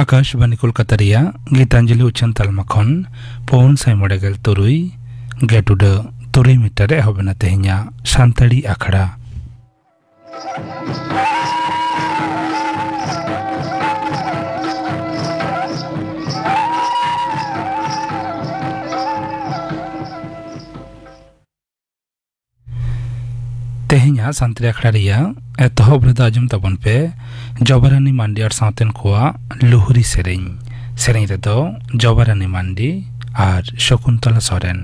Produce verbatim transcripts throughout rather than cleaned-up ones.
ᱟᱠᱟᱥᱵᱟᱱᱤ ᱠᱳᱞᱠᱟᱛᱟ ᱨᱮᱭᱟᱜ ᱜᱤᱛᱟᱧᱡᱚᱞᱤ ᱩᱪᱷᱟᱹᱱ ᱛᱟᱞᱢᱟ ᱠᱷᱚᱱ ᱯᱩᱱ ᱥᱟᱭ ᱢᱚᱬᱮ ᱜᱮᱞ ᱛᱩᱨᱩᱭ ᱜᱮᱴ ᱩᱰᱟᱹ ᱛᱩᱨᱩᱭ ᱢᱤᱴᱟᱨ ᱨᱮ ᱮᱦᱚᱵ ᱮᱱᱟ ᱛᱮᱦᱮᱧᱟᱜ ᱥᱟᱱᱛᱟᱲᱤ ᱟᱠᱷᱲᱟ᱾ ᱛᱮᱦᱮᱧᱟᱜ ᱥᱟᱱᱛᱟᱲᱤ ᱟᱠᱷᱲᱟ ᱨᱮᱭᱟᱜ ᱮᱛᱚᱦᱚᱵ ᱨᱮᱫᱚ ᱟᱸᱡᱚᱢ ᱛᱟᱵᱚᱱ ᱯᱮ ᱡᱚᱵᱟᱨᱟᱱᱤ ᱢᱟᱱᱰᱤ ᱟᱨ ᱥᱟᱶᱛᱮᱱ ᱠᱚᱣᱟᱜ ᱞᱩᱦᱨᱤ ᱥᱮᱨᱮᱧ᱾ ᱥᱮᱨᱮᱧ ᱨᱮᱫᱚ ᱡᱚᱵᱟᱨᱟᱱᱤ ᱢᱟᱱᱰᱤ ᱟᱨ ᱥᱚᱠᱩᱱᱛᱚᱞᱟ ᱥᱚᱨᱮᱱ᱾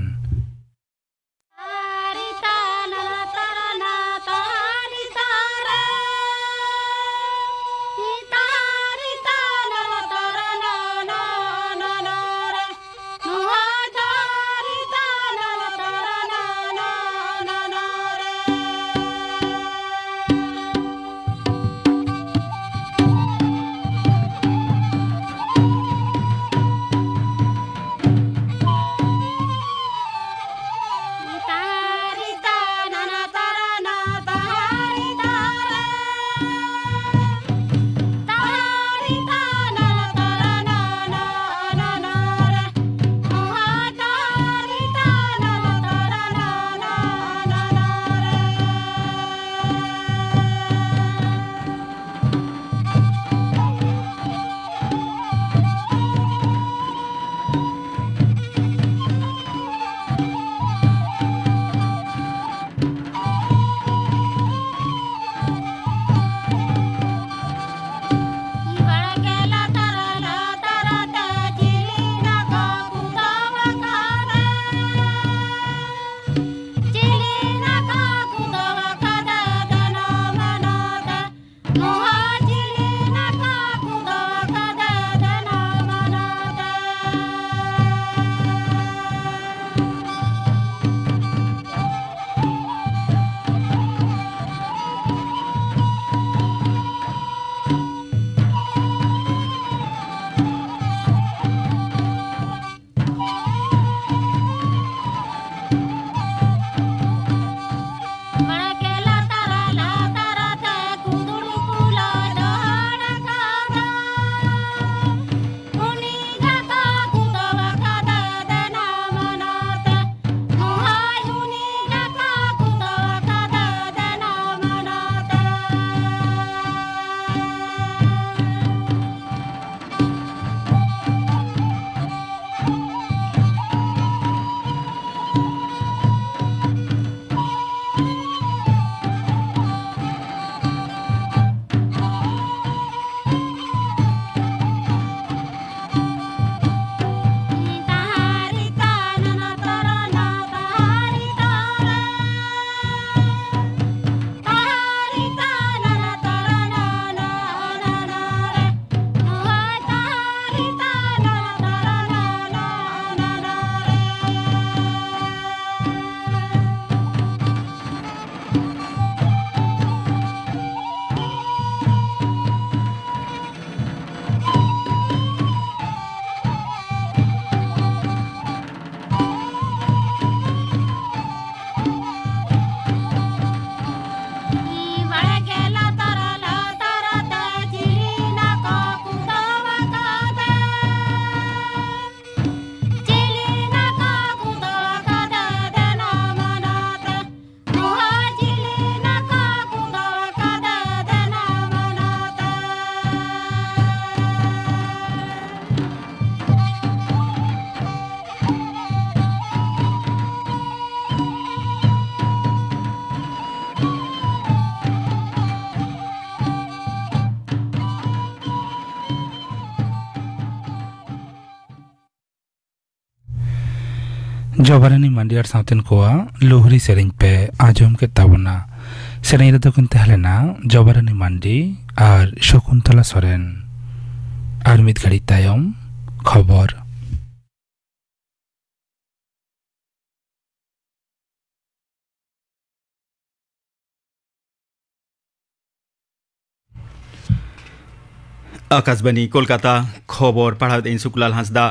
ᱡᱚᱵᱟᱨᱟᱱᱤ ᱢᱟᱱᱰᱤ ᱟᱨ ᱥᱟᱶᱛᱮᱱ ᱠᱚᱣᱟᱜ ᱞᱩᱦᱨᱤ ᱥᱮᱨᱮᱧ ᱯᱮ ᱟᱸᱡᱚᱢ ᱠᱮᱫ ᱛᱟᱵᱚᱱᱟ᱾ ᱥᱮᱨᱮᱧ ᱨᱮᱫᱚ ᱠᱤᱱ ᱛᱟᱦᱮᱸ ᱞᱮᱱᱟ ᱡᱚᱵᱟᱨᱟᱱᱤ ᱢᱟᱱᱰᱤ ᱟᱨ ᱥᱚᱠᱩᱱᱛᱚᱞᱟ ᱥᱚᱨᱮᱱ᱾ ᱟᱨ ᱢᱤᱫ ᱜᱷᱟᱹᱲᱤᱡ ᱛᱟᱭᱚᱢ ᱠᱷᱚᱵᱚᱨ᱾ ᱟᱠᱟᱥᱵᱟᱱᱤ ᱠᱳᱞᱠᱟᱛᱟ, ᱠᱷᱚᱵᱚᱨ ᱯᱟᱲᱦᱟᱣ ᱮᱫᱟᱹᱧ ᱥᱩᱠᱞᱟᱞ ᱦᱟᱸᱥᱫᱟ᱾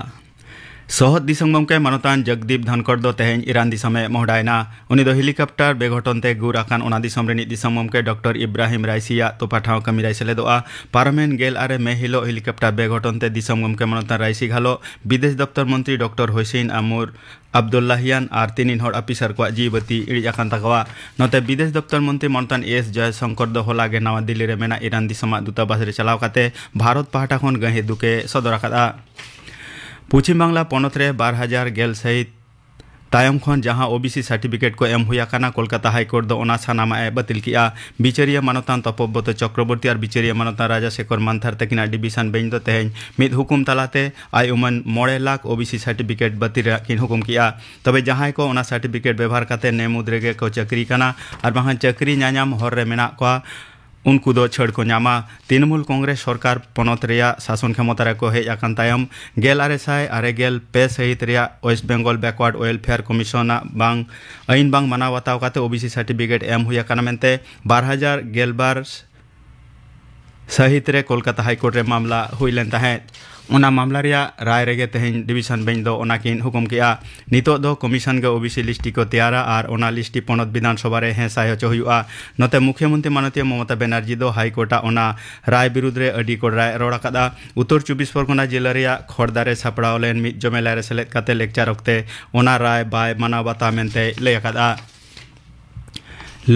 ᱥᱚᱦᱚᱫ ᱫᱤᱥᱚᱢ ᱜᱚᱢᱠᱮ ᱢᱟᱱᱚᱛᱟᱱ ᱡᱚᱜᱽᱫᱤᱯ ᱫᱷᱟᱱᱠᱚᱨ ᱫᱚ ᱛᱮᱦᱮᱧ ᱤᱨᱟᱱ ᱫᱤᱥᱚᱢᱮ ᱢᱚᱦᱰᱟᱭᱮᱱᱟ᱾ ᱩᱱᱤ ᱫᱚ ᱦᱮᱞᱤᱠᱚᱯᱴᱟᱨ ᱵᱮᱜᱷᱚᱴᱚᱱ ᱛᱮ ᱜᱩᱨ ᱟᱠᱟᱱ ᱚᱱᱟ ᱫᱤᱥᱚᱢ ᱨᱤᱱᱤᱡ ᱫᱤᱥᱚᱢ ᱜᱚᱢᱠᱮ ᱰᱚᱠᱴᱚᱨ ᱤᱵᱨᱟᱦᱤᱢ ᱨᱟᱭᱥᱤᱭᱟᱜ ᱛᱚᱯᱟ ᱴᱷᱟᱶ ᱠᱟᱹᱢᱤ ᱨᱮᱭ ᱥᱮᱞᱮᱫᱚᱜᱼᱟ᱾ ᱯᱟᱨᱚᱢᱮᱱ ᱜᱮᱞ ᱟᱨᱮ ᱢᱮ ᱦᱤᱞᱚᱜ ᱦᱮᱞᱤᱠᱚᱯᱴᱟᱨ ᱵᱮᱜᱷᱚᱴᱚᱱ ᱛᱮ ᱫᱤᱥᱚᱢ ᱜᱚᱢᱠᱮ ᱢᱟᱱᱚᱛᱟᱱ ᱨᱟᱭᱥᱤ ᱜᱷᱟᱞᱚᱜ ᱵᱤᱫᱮᱥ ᱫᱚᱯᱛᱚᱨ ᱢᱚᱱᱛᱨᱤ ᱰᱚᱠᱴᱚᱨ ᱦᱩᱥᱮᱱ ᱟᱢᱩᱨ ᱟᱵᱫᱩᱞᱞᱟᱦᱤᱭᱟᱱ ᱟᱨ ᱛᱤᱱᱤᱱ ᱦᱚᱲ ᱟᱯᱤᱥᱟᱨ ᱠᱚᱣᱟᱜ ᱡᱤᱣᱤ ᱵᱟᱹᱛᱤ ᱤᱬᱤᱡ ᱟᱠᱟᱱ ᱛᱟᱠᱚᱣᱟ᱾ ᱱᱚᱛᱮ ᱵᱤᱫᱮᱥ ᱫᱚᱯᱛᱚᱨ ᱢᱚᱱᱛᱨᱤ ᱢᱚᱱᱛᱟᱱ ᱮᱥ ᱡᱚᱭᱥᱚᱝᱠᱚᱨ ᱫᱚ ᱦᱚᱞᱟ ᱜᱮ ᱱᱟᱣᱟ ᱫᱤᱞᱞᱤ ᱨᱮ ᱢᱮᱱᱟᱜ ᱤᱨᱟᱱ ᱫᱤᱥᱚᱢᱟᱜ ᱫᱩᱛᱟᱵᱟᱥ ᱨᱮ ᱪᱟᱞᱟᱣ ᱠᱟᱛᱮ ᱵᱷᱟᱨᱚᱛ ᱯᱟᱦᱴᱟ ᱠᱷᱚᱱ ᱜᱟᱹᱦᱤᱨ ᱫᱩᱠ ᱮ ᱥᱚᱫᱚᱨ ᱟᱠᱟᱫᱼᱟ᱾ ᱯᱚᱪᱷᱤᱢ ᱵᱟᱝᱞᱟ ᱯᱚᱱᱚᱛ ᱨᱮ ᱵᱟᱨ ᱦᱟᱡᱟᱨ ᱜᱮᱞ ᱥᱟᱹᱦᱤᱛ ᱛᱟᱭᱚᱢ ᱠᱷᱚᱱ ᱡᱟᱦᱟᱸ ᱳᱵᱤᱥᱤ ᱥᱟᱨᱴᱤᱯᱷᱤᱠᱮᱴ ᱠᱚ ᱮᱢ ᱦᱩᱭ ᱟᱠᱟᱱᱟ, ᱠᱳᱞᱠᱟᱛᱟ ᱦᱟᱭᱠᱳᱨᱴ ᱫᱚ ᱚᱱᱟ ᱥᱟᱱᱟᱢᱟᱜ ᱮ ᱵᱟᱹᱛᱤᱞ ᱠᱮᱫᱼᱟ᱾ ᱵᱤᱪᱟᱹᱨᱤᱭᱟᱹ ᱢᱟᱱᱚᱛᱟᱱ ᱛᱚᱯᱚᱵᱨᱚᱛᱚ ᱪᱚᱠᱨᱚᱵᱚᱨᱛᱤ ᱟᱨ ᱵᱤᱪᱟᱹᱨᱤᱭᱟᱹ ᱢᱟᱱᱚᱛᱟᱱ ᱨᱟᱡᱟ ᱥᱮᱠᱷᱚᱨ ᱢᱟᱱᱛᱷᱟᱨ ᱛᱟᱹᱠᱤᱱᱟᱜ ᱰᱤᱵᱤᱥᱚᱱ ᱵᱮᱧᱪ ᱫᱚ ᱛᱮᱦᱮᱧ ᱢᱤᱫ ᱦᱩᱠᱩᱢ ᱛᱟᱞᱟᱛᱮ ᱟᱭ ᱩᱢᱟᱹᱱ ᱢᱚᱬᱮ ᱞᱟᱠᱷ ᱳᱵᱤᱥᱤ ᱥᱟᱨᱴᱤᱯᱷᱤᱠᱮᱴ ᱵᱟᱹᱛᱤᱞ ᱨᱮᱱᱟᱜ ᱠᱤᱱ ᱦᱩᱠᱩᱢ ᱠᱮᱫᱼᱟ᱾ ᱛᱚᱵᱮ ᱡᱟᱦᱟᱸᱭ ᱠᱚ ᱚᱱᱟ ᱥᱟᱨᱴᱤᱯᱷᱤᱠᱮᱴ ᱵᱮᱵᱷᱟᱨ ᱠᱟᱛᱮ ᱱᱮ ᱢᱩᱫᱽ ᱨᱮᱜᱮ ᱠᱚ ᱪᱟᱹᱠᱨᱤ ᱠᱟᱱᱟ ᱟᱨ ᱵᱟᱝᱠᱷᱟᱱ ᱪᱟᱹᱠᱨᱤ ᱧᱟᱧᱟᱢ ᱦᱚᱨ ᱨᱮ ᱢᱮᱱᱟᱜ ᱠᱚᱣᱟ, ᱩᱱᱠᱩ ᱫᱚ ᱪᱷᱟᱹᱲ ᱠᱚ ᱧᱟᱢᱟ᱾ ᱛᱨᱤᱱᱢᱩᱞ ᱠᱚᱝᱜᱨᱮᱥ ᱥᱚᱨᱠᱟᱨ ᱯᱚᱱᱚᱛ ᱨᱮᱭᱟᱜ ᱥᱟᱥᱚᱱ ᱠᱷᱮᱢᱚᱛᱟ ᱨᱮᱠᱚ ᱦᱮᱡ ᱟᱠᱟᱱ ᱛᱟᱭᱚᱢ, ᱜᱮᱞ ᱟᱨᱮ ᱥᱟᱭ ᱟᱨᱮ ᱜᱮᱞ ᱯᱮ ᱥᱟᱹᱦᱤᱛ ᱨᱮᱭᱟᱜ ᱳᱭᱮᱥᱴ ᱵᱮᱝᱜᱚᱞ ᱵᱮᱠᱣᱟᱨᱰ ᱣᱮᱞᱯᱷᱮᱭᱟᱨ ᱠᱚᱢᱤᱥᱚᱱᱟᱜ ᱵᱟᱝ, ᱟᱹᱭᱤᱱ ᱵᱟᱝ ᱢᱟᱱᱟᱣ ᱵᱟᱛᱟᱣ ᱠᱟᱛᱮ ᱳᱵᱤᱥᱤ ᱥᱟᱨᱴᱤᱯᱷᱤᱠᱮᱴ ᱮᱢ ᱦᱩᱭ ᱟᱠᱟᱱᱟ ᱢᱮᱱᱛᱮ ᱵᱟᱨ ᱦᱟᱡᱟᱨ ᱜᱮᱞ ᱵᱟᱨ ᱥᱟᱹᱦᱤᱛ ᱨᱮ ᱠᱳᱞᱠᱟᱛᱟ ᱦᱟᱭᱠᱳᱨᱴ ᱨᱮ ᱢᱟᱢᱞᱟ ᱦᱩᱭ ᱞᱮᱱ ᱛᱟᱦᱮᱸᱫ᱾ ᱚᱱᱟ ᱢᱟᱢᱞᱟ ᱨᱮᱭᱟᱜ ᱨᱟᱭ ᱨᱮᱜᱮ ᱛᱮᱦᱮᱧ ᱰᱤᱵᱤᱥᱚᱱ ᱵᱮᱧᱪ ᱫᱚ ᱚᱱᱟ ᱠᱤᱱ ᱦᱩᱠᱩᱢ ᱠᱮᱫᱼᱟ᱾ ᱱᱤᱛᱚᱜ ᱫᱚ ᱠᱚᱢᱤᱥᱚᱱ ᱜᱮ ᱳᱵᱤᱥᱤ ᱞᱤᱥᱴᱤ ᱠᱚ ᱛᱮᱭᱟᱨᱟ ᱟᱨ ᱚᱱᱟ ᱞᱤᱥᱴᱤ ᱯᱚᱱᱚᱛ ᱵᱤᱫᱷᱟᱱ ᱥᱚᱵᱷᱟ ᱨᱮ ᱦᱮᱸ ᱥᱟᱭ ᱦᱚᱪᱚ ᱦᱩᱭᱩᱜᱼᱟ᱾ ᱱᱚᱛᱮ ᱢᱩᱠᱷᱭᱚᱢᱚᱱᱛᱨᱤ ᱢᱟᱱᱚᱛᱤᱭᱟᱹ ᱢᱚᱢᱚᱛᱟ ᱵᱮᱱᱟᱨᱡᱤ ᱫᱚ ᱦᱟᱭᱠᱳᱨᱴᱟᱜ ᱚᱱᱟ ᱨᱟᱭ ᱵᱤᱨᱩᱫᱽ ᱨᱮ ᱟᱹᱰᱤ ᱠᱚᱰᱨᱟᱭ ᱨᱚᱲ ᱟᱠᱟᱫᱼᱟ᱾ ᱩᱛᱛᱚᱨ ᱪᱚᱵᱵᱤᱥ ᱯᱚᱨᱜᱚᱱᱟ ᱡᱮᱞᱟ ᱨᱮᱭᱟᱜ ᱠᱷᱚᱲᱫᱟ ᱨᱮ ᱥᱟᱯᱲᱟᱣ ᱞᱮᱱ ᱢᱤᱫ ᱡᱚᱢᱮᱞᱟ ᱨᱮ ᱥᱮᱞᱮᱫ ᱠᱟᱛᱮ ᱞᱮᱠᱪᱟᱨ ᱚᱠᱛᱮ ᱚᱱᱟ ᱨᱟᱭ ᱵᱟᱭ ᱢᱟᱱᱟᱣ ᱵᱟᱛᱟᱣ ᱢᱮᱱᱛᱮᱭ ᱞᱟᱹᱭ ᱟᱠᱟᱫᱼᱟ᱾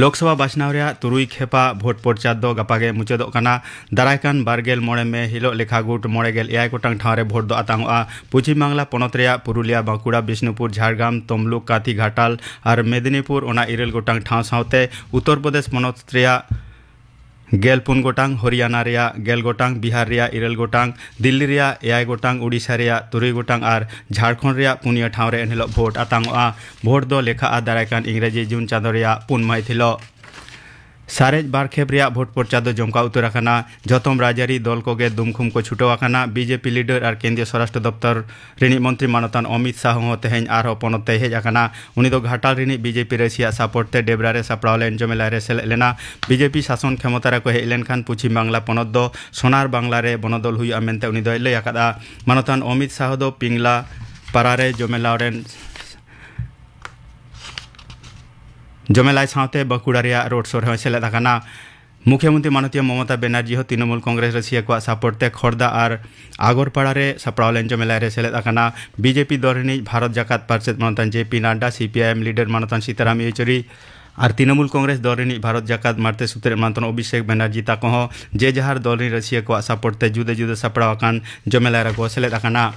ᱞᱳᱠᱥᱚᱵᱷᱟ ᱵᱟᱪᱷᱱᱟᱣ ᱨᱮᱭᱟᱜ ᱛᱩᱨᱩᱭ ᱠᱷᱮᱯᱟ ᱵᱷᱳᱴ ᱯᱨᱚᱪᱟᱨ ᱫᱚ ᱜᱟᱯᱟ ᱜᱮ ᱢᱩᱪᱟᱹᱫᱚᱜ ᱠᱟᱱᱟ᱾ ᱫᱟᱨᱟᱭ ᱠᱟᱱ ᱵᱟᱨ ᱜᱮᱞ ᱢᱚᱬᱮ ᱢᱮ ᱦᱤᱞᱚᱜ ᱞᱮᱠᱷᱟ ᱜᱩᱴ ᱢᱚᱬᱮ ᱜᱮᱞ ᱮᱭᱟᱭ ᱜᱚᱴᱟᱝ ᱴᱷᱟᱶ ᱨᱮ ᱵᱷᱳᱴ ᱫᱚ ᱟᱛᱟᱝᱚᱜᱼᱟ᱾ ᱯᱚᱪᱷᱤᱢ ᱵᱟᱝᱞᱟ ᱯᱚᱱᱚᱛ ᱨᱮᱭᱟᱜ ᱯᱩᱨᱩᱞᱤᱭᱟ, ᱵᱟᱸᱠᱩᱲᱟ, ᱵᱤᱥᱱᱩᱯᱩᱨ, ᱡᱷᱟᱲᱜᱨᱟᱢ, ᱛᱚᱢᱞᱩᱠ, ᱠᱟᱸᱛᱷᱤ ᱜᱷᱟᱴᱟᱞ ᱟᱨ ᱢᱮᱫᱤᱱᱤᱯᱩᱨ, ᱚᱱᱟ ᱤᱨᱟᱹᱞ ᱜᱚᱴᱟᱝ ᱴᱷᱟᱶ ᱥᱟᱶᱛᱮ ᱩᱛᱛᱚᱨ ᱯᱨᱚᱫᱮᱥ ᱯᱚᱱᱚᱛ ᱨᱮᱭᱟᱜ ᱜᱮᱞ ᱯᱩᱱ ᱜᱚᱴᱟᱝ, ᱦᱚᱨᱤᱭᱟᱱᱟ ᱨᱮᱭᱟᱜ ᱜᱮᱞ ᱜᱚᱴᱟᱝ, ᱵᱤᱦᱟᱨ ᱨᱮᱭᱟᱜ ᱤᱨᱟᱹᱞ ᱜᱚᱴᱟᱝ, ᱫᱤᱞᱞᱤ ᱨᱮᱭᱟᱜ ᱮᱭᱟᱭ ᱜᱚᱴᱟᱝ, ᱳᱰᱤᱥᱟ ᱨᱮᱭᱟᱜ ᱛᱩᱨᱩᱭ ᱜᱚᱴᱟᱝ ᱟᱨ ᱡᱷᱟᱲᱠᱷᱚᱸᱰ ᱨᱮᱭᱟᱜ ᱯᱩᱱᱭᱟᱹ ᱴᱷᱟᱶ ᱨᱮ ᱮᱱᱦᱤᱞᱳᱜ ᱵᱷᱳᱴ ᱟᱛᱟᱝᱚᱜᱼᱟ᱾ ᱵᱷᱳᱴ ᱫᱚ ᱞᱮᱠᱷᱟᱜᱼᱟ ᱫᱟᱨᱟᱭ ᱠᱟᱱ ᱤᱝᱨᱮᱡᱤ ᱡᱩᱱ ᱪᱟᱸᱫᱳ ᱨᱮᱭᱟᱜ ᱯᱩᱱ ᱢᱟᱹᱦᱤᱛ ᱦᱤᱞᱳᱜ᱾ ᱥᱟᱨᱮᱡ ᱵᱟᱨ ᱠᱷᱮᱯ ᱨᱮᱭᱟᱜ ᱵᱷᱳᱴ ᱯᱚᱨᱪᱟ ᱫᱚ ᱡᱚᱢᱠᱟᱣ ᱩᱛᱟᱹᱨ ᱟᱠᱟᱱᱟ᱾ ᱡᱚᱛᱚᱢ ᱨᱟᱡᱽᱟᱹᱨᱤ ᱫᱚᱞ ᱠᱚᱜᱮ ᱫᱩᱢᱠᱷᱩᱢ ᱠᱚ ᱪᱷᱩᱴᱟᱹᱣ ᱟᱠᱟᱱᱟ᱾ ᱵᱤᱡᱮᱯᱤ ᱞᱤᱰᱟᱨ ᱟᱨ ᱠᱮᱱᱫᱨᱤᱭᱚ ᱥᱚᱨᱟᱥᱴᱨᱚ ᱫᱚᱯᱛᱚᱨ ᱨᱤᱱᱤᱡ ᱢᱚᱱᱛᱨᱤ ᱢᱟᱱᱚᱛᱟᱱ ᱚᱢᱤᱛ ᱥᱟᱦ ᱦᱚᱸ ᱛᱮᱦᱮᱧ ᱟᱨᱦᱚᱸ ᱯᱚᱱᱚᱛ ᱛᱮᱭ ᱦᱮᱡ ᱟᱠᱟᱱᱟ᱾ ᱩᱱᱤ ᱫᱚ ᱜᱷᱟᱴᱟᱞ ᱨᱤᱱᱤᱡ ᱵᱤᱡᱮᱯᱤ ᱨᱟᱹᱥᱤᱭᱟᱜ ᱥᱟᱯᱳᱨᱴ ᱛᱮ ᱰᱮᱵᱨᱟ ᱨᱮ ᱥᱟᱯᱲᱟᱣ ᱞᱮᱱ ᱡᱚᱢᱮᱞᱟᱭ ᱨᱮ ᱥᱮᱞᱮᱫ ᱞᱮᱱᱟ᱾ ᱵᱤᱡᱮᱯᱤ ᱥᱟᱥᱚᱱ ᱠᱷᱮᱢᱚᱛᱟ ᱨᱮᱠᱚ ᱦᱮᱡ ᱞᱮᱱᱠᱷᱟᱱ ᱯᱚᱪᱷᱤᱢ ᱵᱟᱝᱞᱟ ᱯᱚᱱᱚᱛ ᱫᱚ ᱥᱚᱱᱟᱨ ᱵᱟᱝᱞᱟ ᱨᱮ ᱵᱚᱱᱚᱫᱚᱞ ᱦᱩᱭᱩᱜᱼᱟ ᱢᱮᱱᱛᱮ ᱩᱱᱤ ᱫᱚᱭ ᱞᱟᱹᱭ ᱟᱠᱟᱫᱼᱟ᱾ ᱢᱟᱱᱚᱛᱟᱱ ᱚᱢᱤᱛ ᱥᱟᱦ ᱫᱚ ᱯᱤᱝᱞᱟ ᱯᱟᱨᱟ ᱨᱮ ᱡᱚᱢᱮᱞᱟᱣ ᱨᱮᱱ ᱡᱚᱢᱮᱞᱟᱭ ᱥᱟᱶᱛᱮ ᱵᱟᱸᱠᱩᱲᱟ ᱨᱮᱭᱟᱜ ᱨᱳᱰ ᱥᱳ ᱨᱮᱦᱚᱸᱭ ᱥᱮᱞᱮᱫ ᱟᱠᱟᱱᱟ᱾ ᱢᱩᱠᱷᱭᱚᱢᱚᱱᱛᱨᱤ ᱢᱟᱱᱚᱛᱤᱭᱟᱹ ᱢᱚᱢᱚᱛᱟ ᱵᱮᱱᱟᱨᱡᱤ ᱦᱚᱸ ᱛᱨᱤᱱᱚᱢᱩᱞ ᱠᱚᱝᱜᱨᱮᱥ ᱨᱟᱹᱥᱤᱭᱟᱹ ᱠᱚᱣᱟᱜ ᱥᱟᱯᱳᱨᱴ ᱛᱮ ᱠᱷᱚᱲᱫᱟ ᱟᱨ ᱟᱜᱚᱨᱯᱟᱲᱟ ᱨᱮ ᱥᱟᱯᱲᱟᱣ ᱞᱮᱱ ᱡᱚᱢᱮᱞᱟᱭ ᱨᱮ ᱥᱮᱞᱮᱫ ᱟᱠᱟᱱᱟ᱾ ᱵᱤᱡᱮᱯᱤ ᱫᱚᱞ ᱨᱤᱱᱤᱡ ᱵᱷᱟᱨᱚᱛ ᱡᱟᱠᱟᱛ ᱯᱟᱨᱥᱮᱛ ᱢᱟᱱᱚᱛᱟᱱ J P Nadda, C P I M leader ᱢᱟᱱᱚᱛᱟᱱ ᱥᱤᱛᱟᱨᱟᱢ ᱭᱮᱪᱩᱨᱤ ᱟᱨ ᱛᱨᱤᱱᱚᱢᱩᱞ ᱠᱚᱝᱜᱨᱮᱥ ᱫᱚᱞ ᱨᱤᱱᱤᱡ ᱵᱷᱟᱨᱚᱛ ᱡᱟᱠᱟᱛ ᱢᱟᱨᱛᱮ ᱥᱩᱛᱨᱮᱫ ᱢᱟᱱᱚᱛᱟᱱ ᱚᱵᱷᱤᱥᱮᱠ ᱵᱮᱱᱟᱨᱡᱤ ᱛᱟᱠᱚ ᱦᱚᱸ ᱡᱮ ᱡᱟᱦᱟᱨ ᱫᱚᱞ ᱨᱤᱱ ᱨᱟᱹᱥᱤᱭᱟᱹ ᱠᱚᱣᱟᱜ ᱥᱟᱯᱳᱨᱴ ᱛᱮ ᱡᱩᱫᱟᱹ ᱡᱩᱫᱟᱹ ᱥᱟᱯᱲᱟᱣ ᱟᱠᱟᱱ ᱡᱚᱢᱮᱞᱟᱭ ᱨᱮᱠᱚ ᱥᱮᱞᱮᱫ ᱟᱠᱟᱱᱟ᱾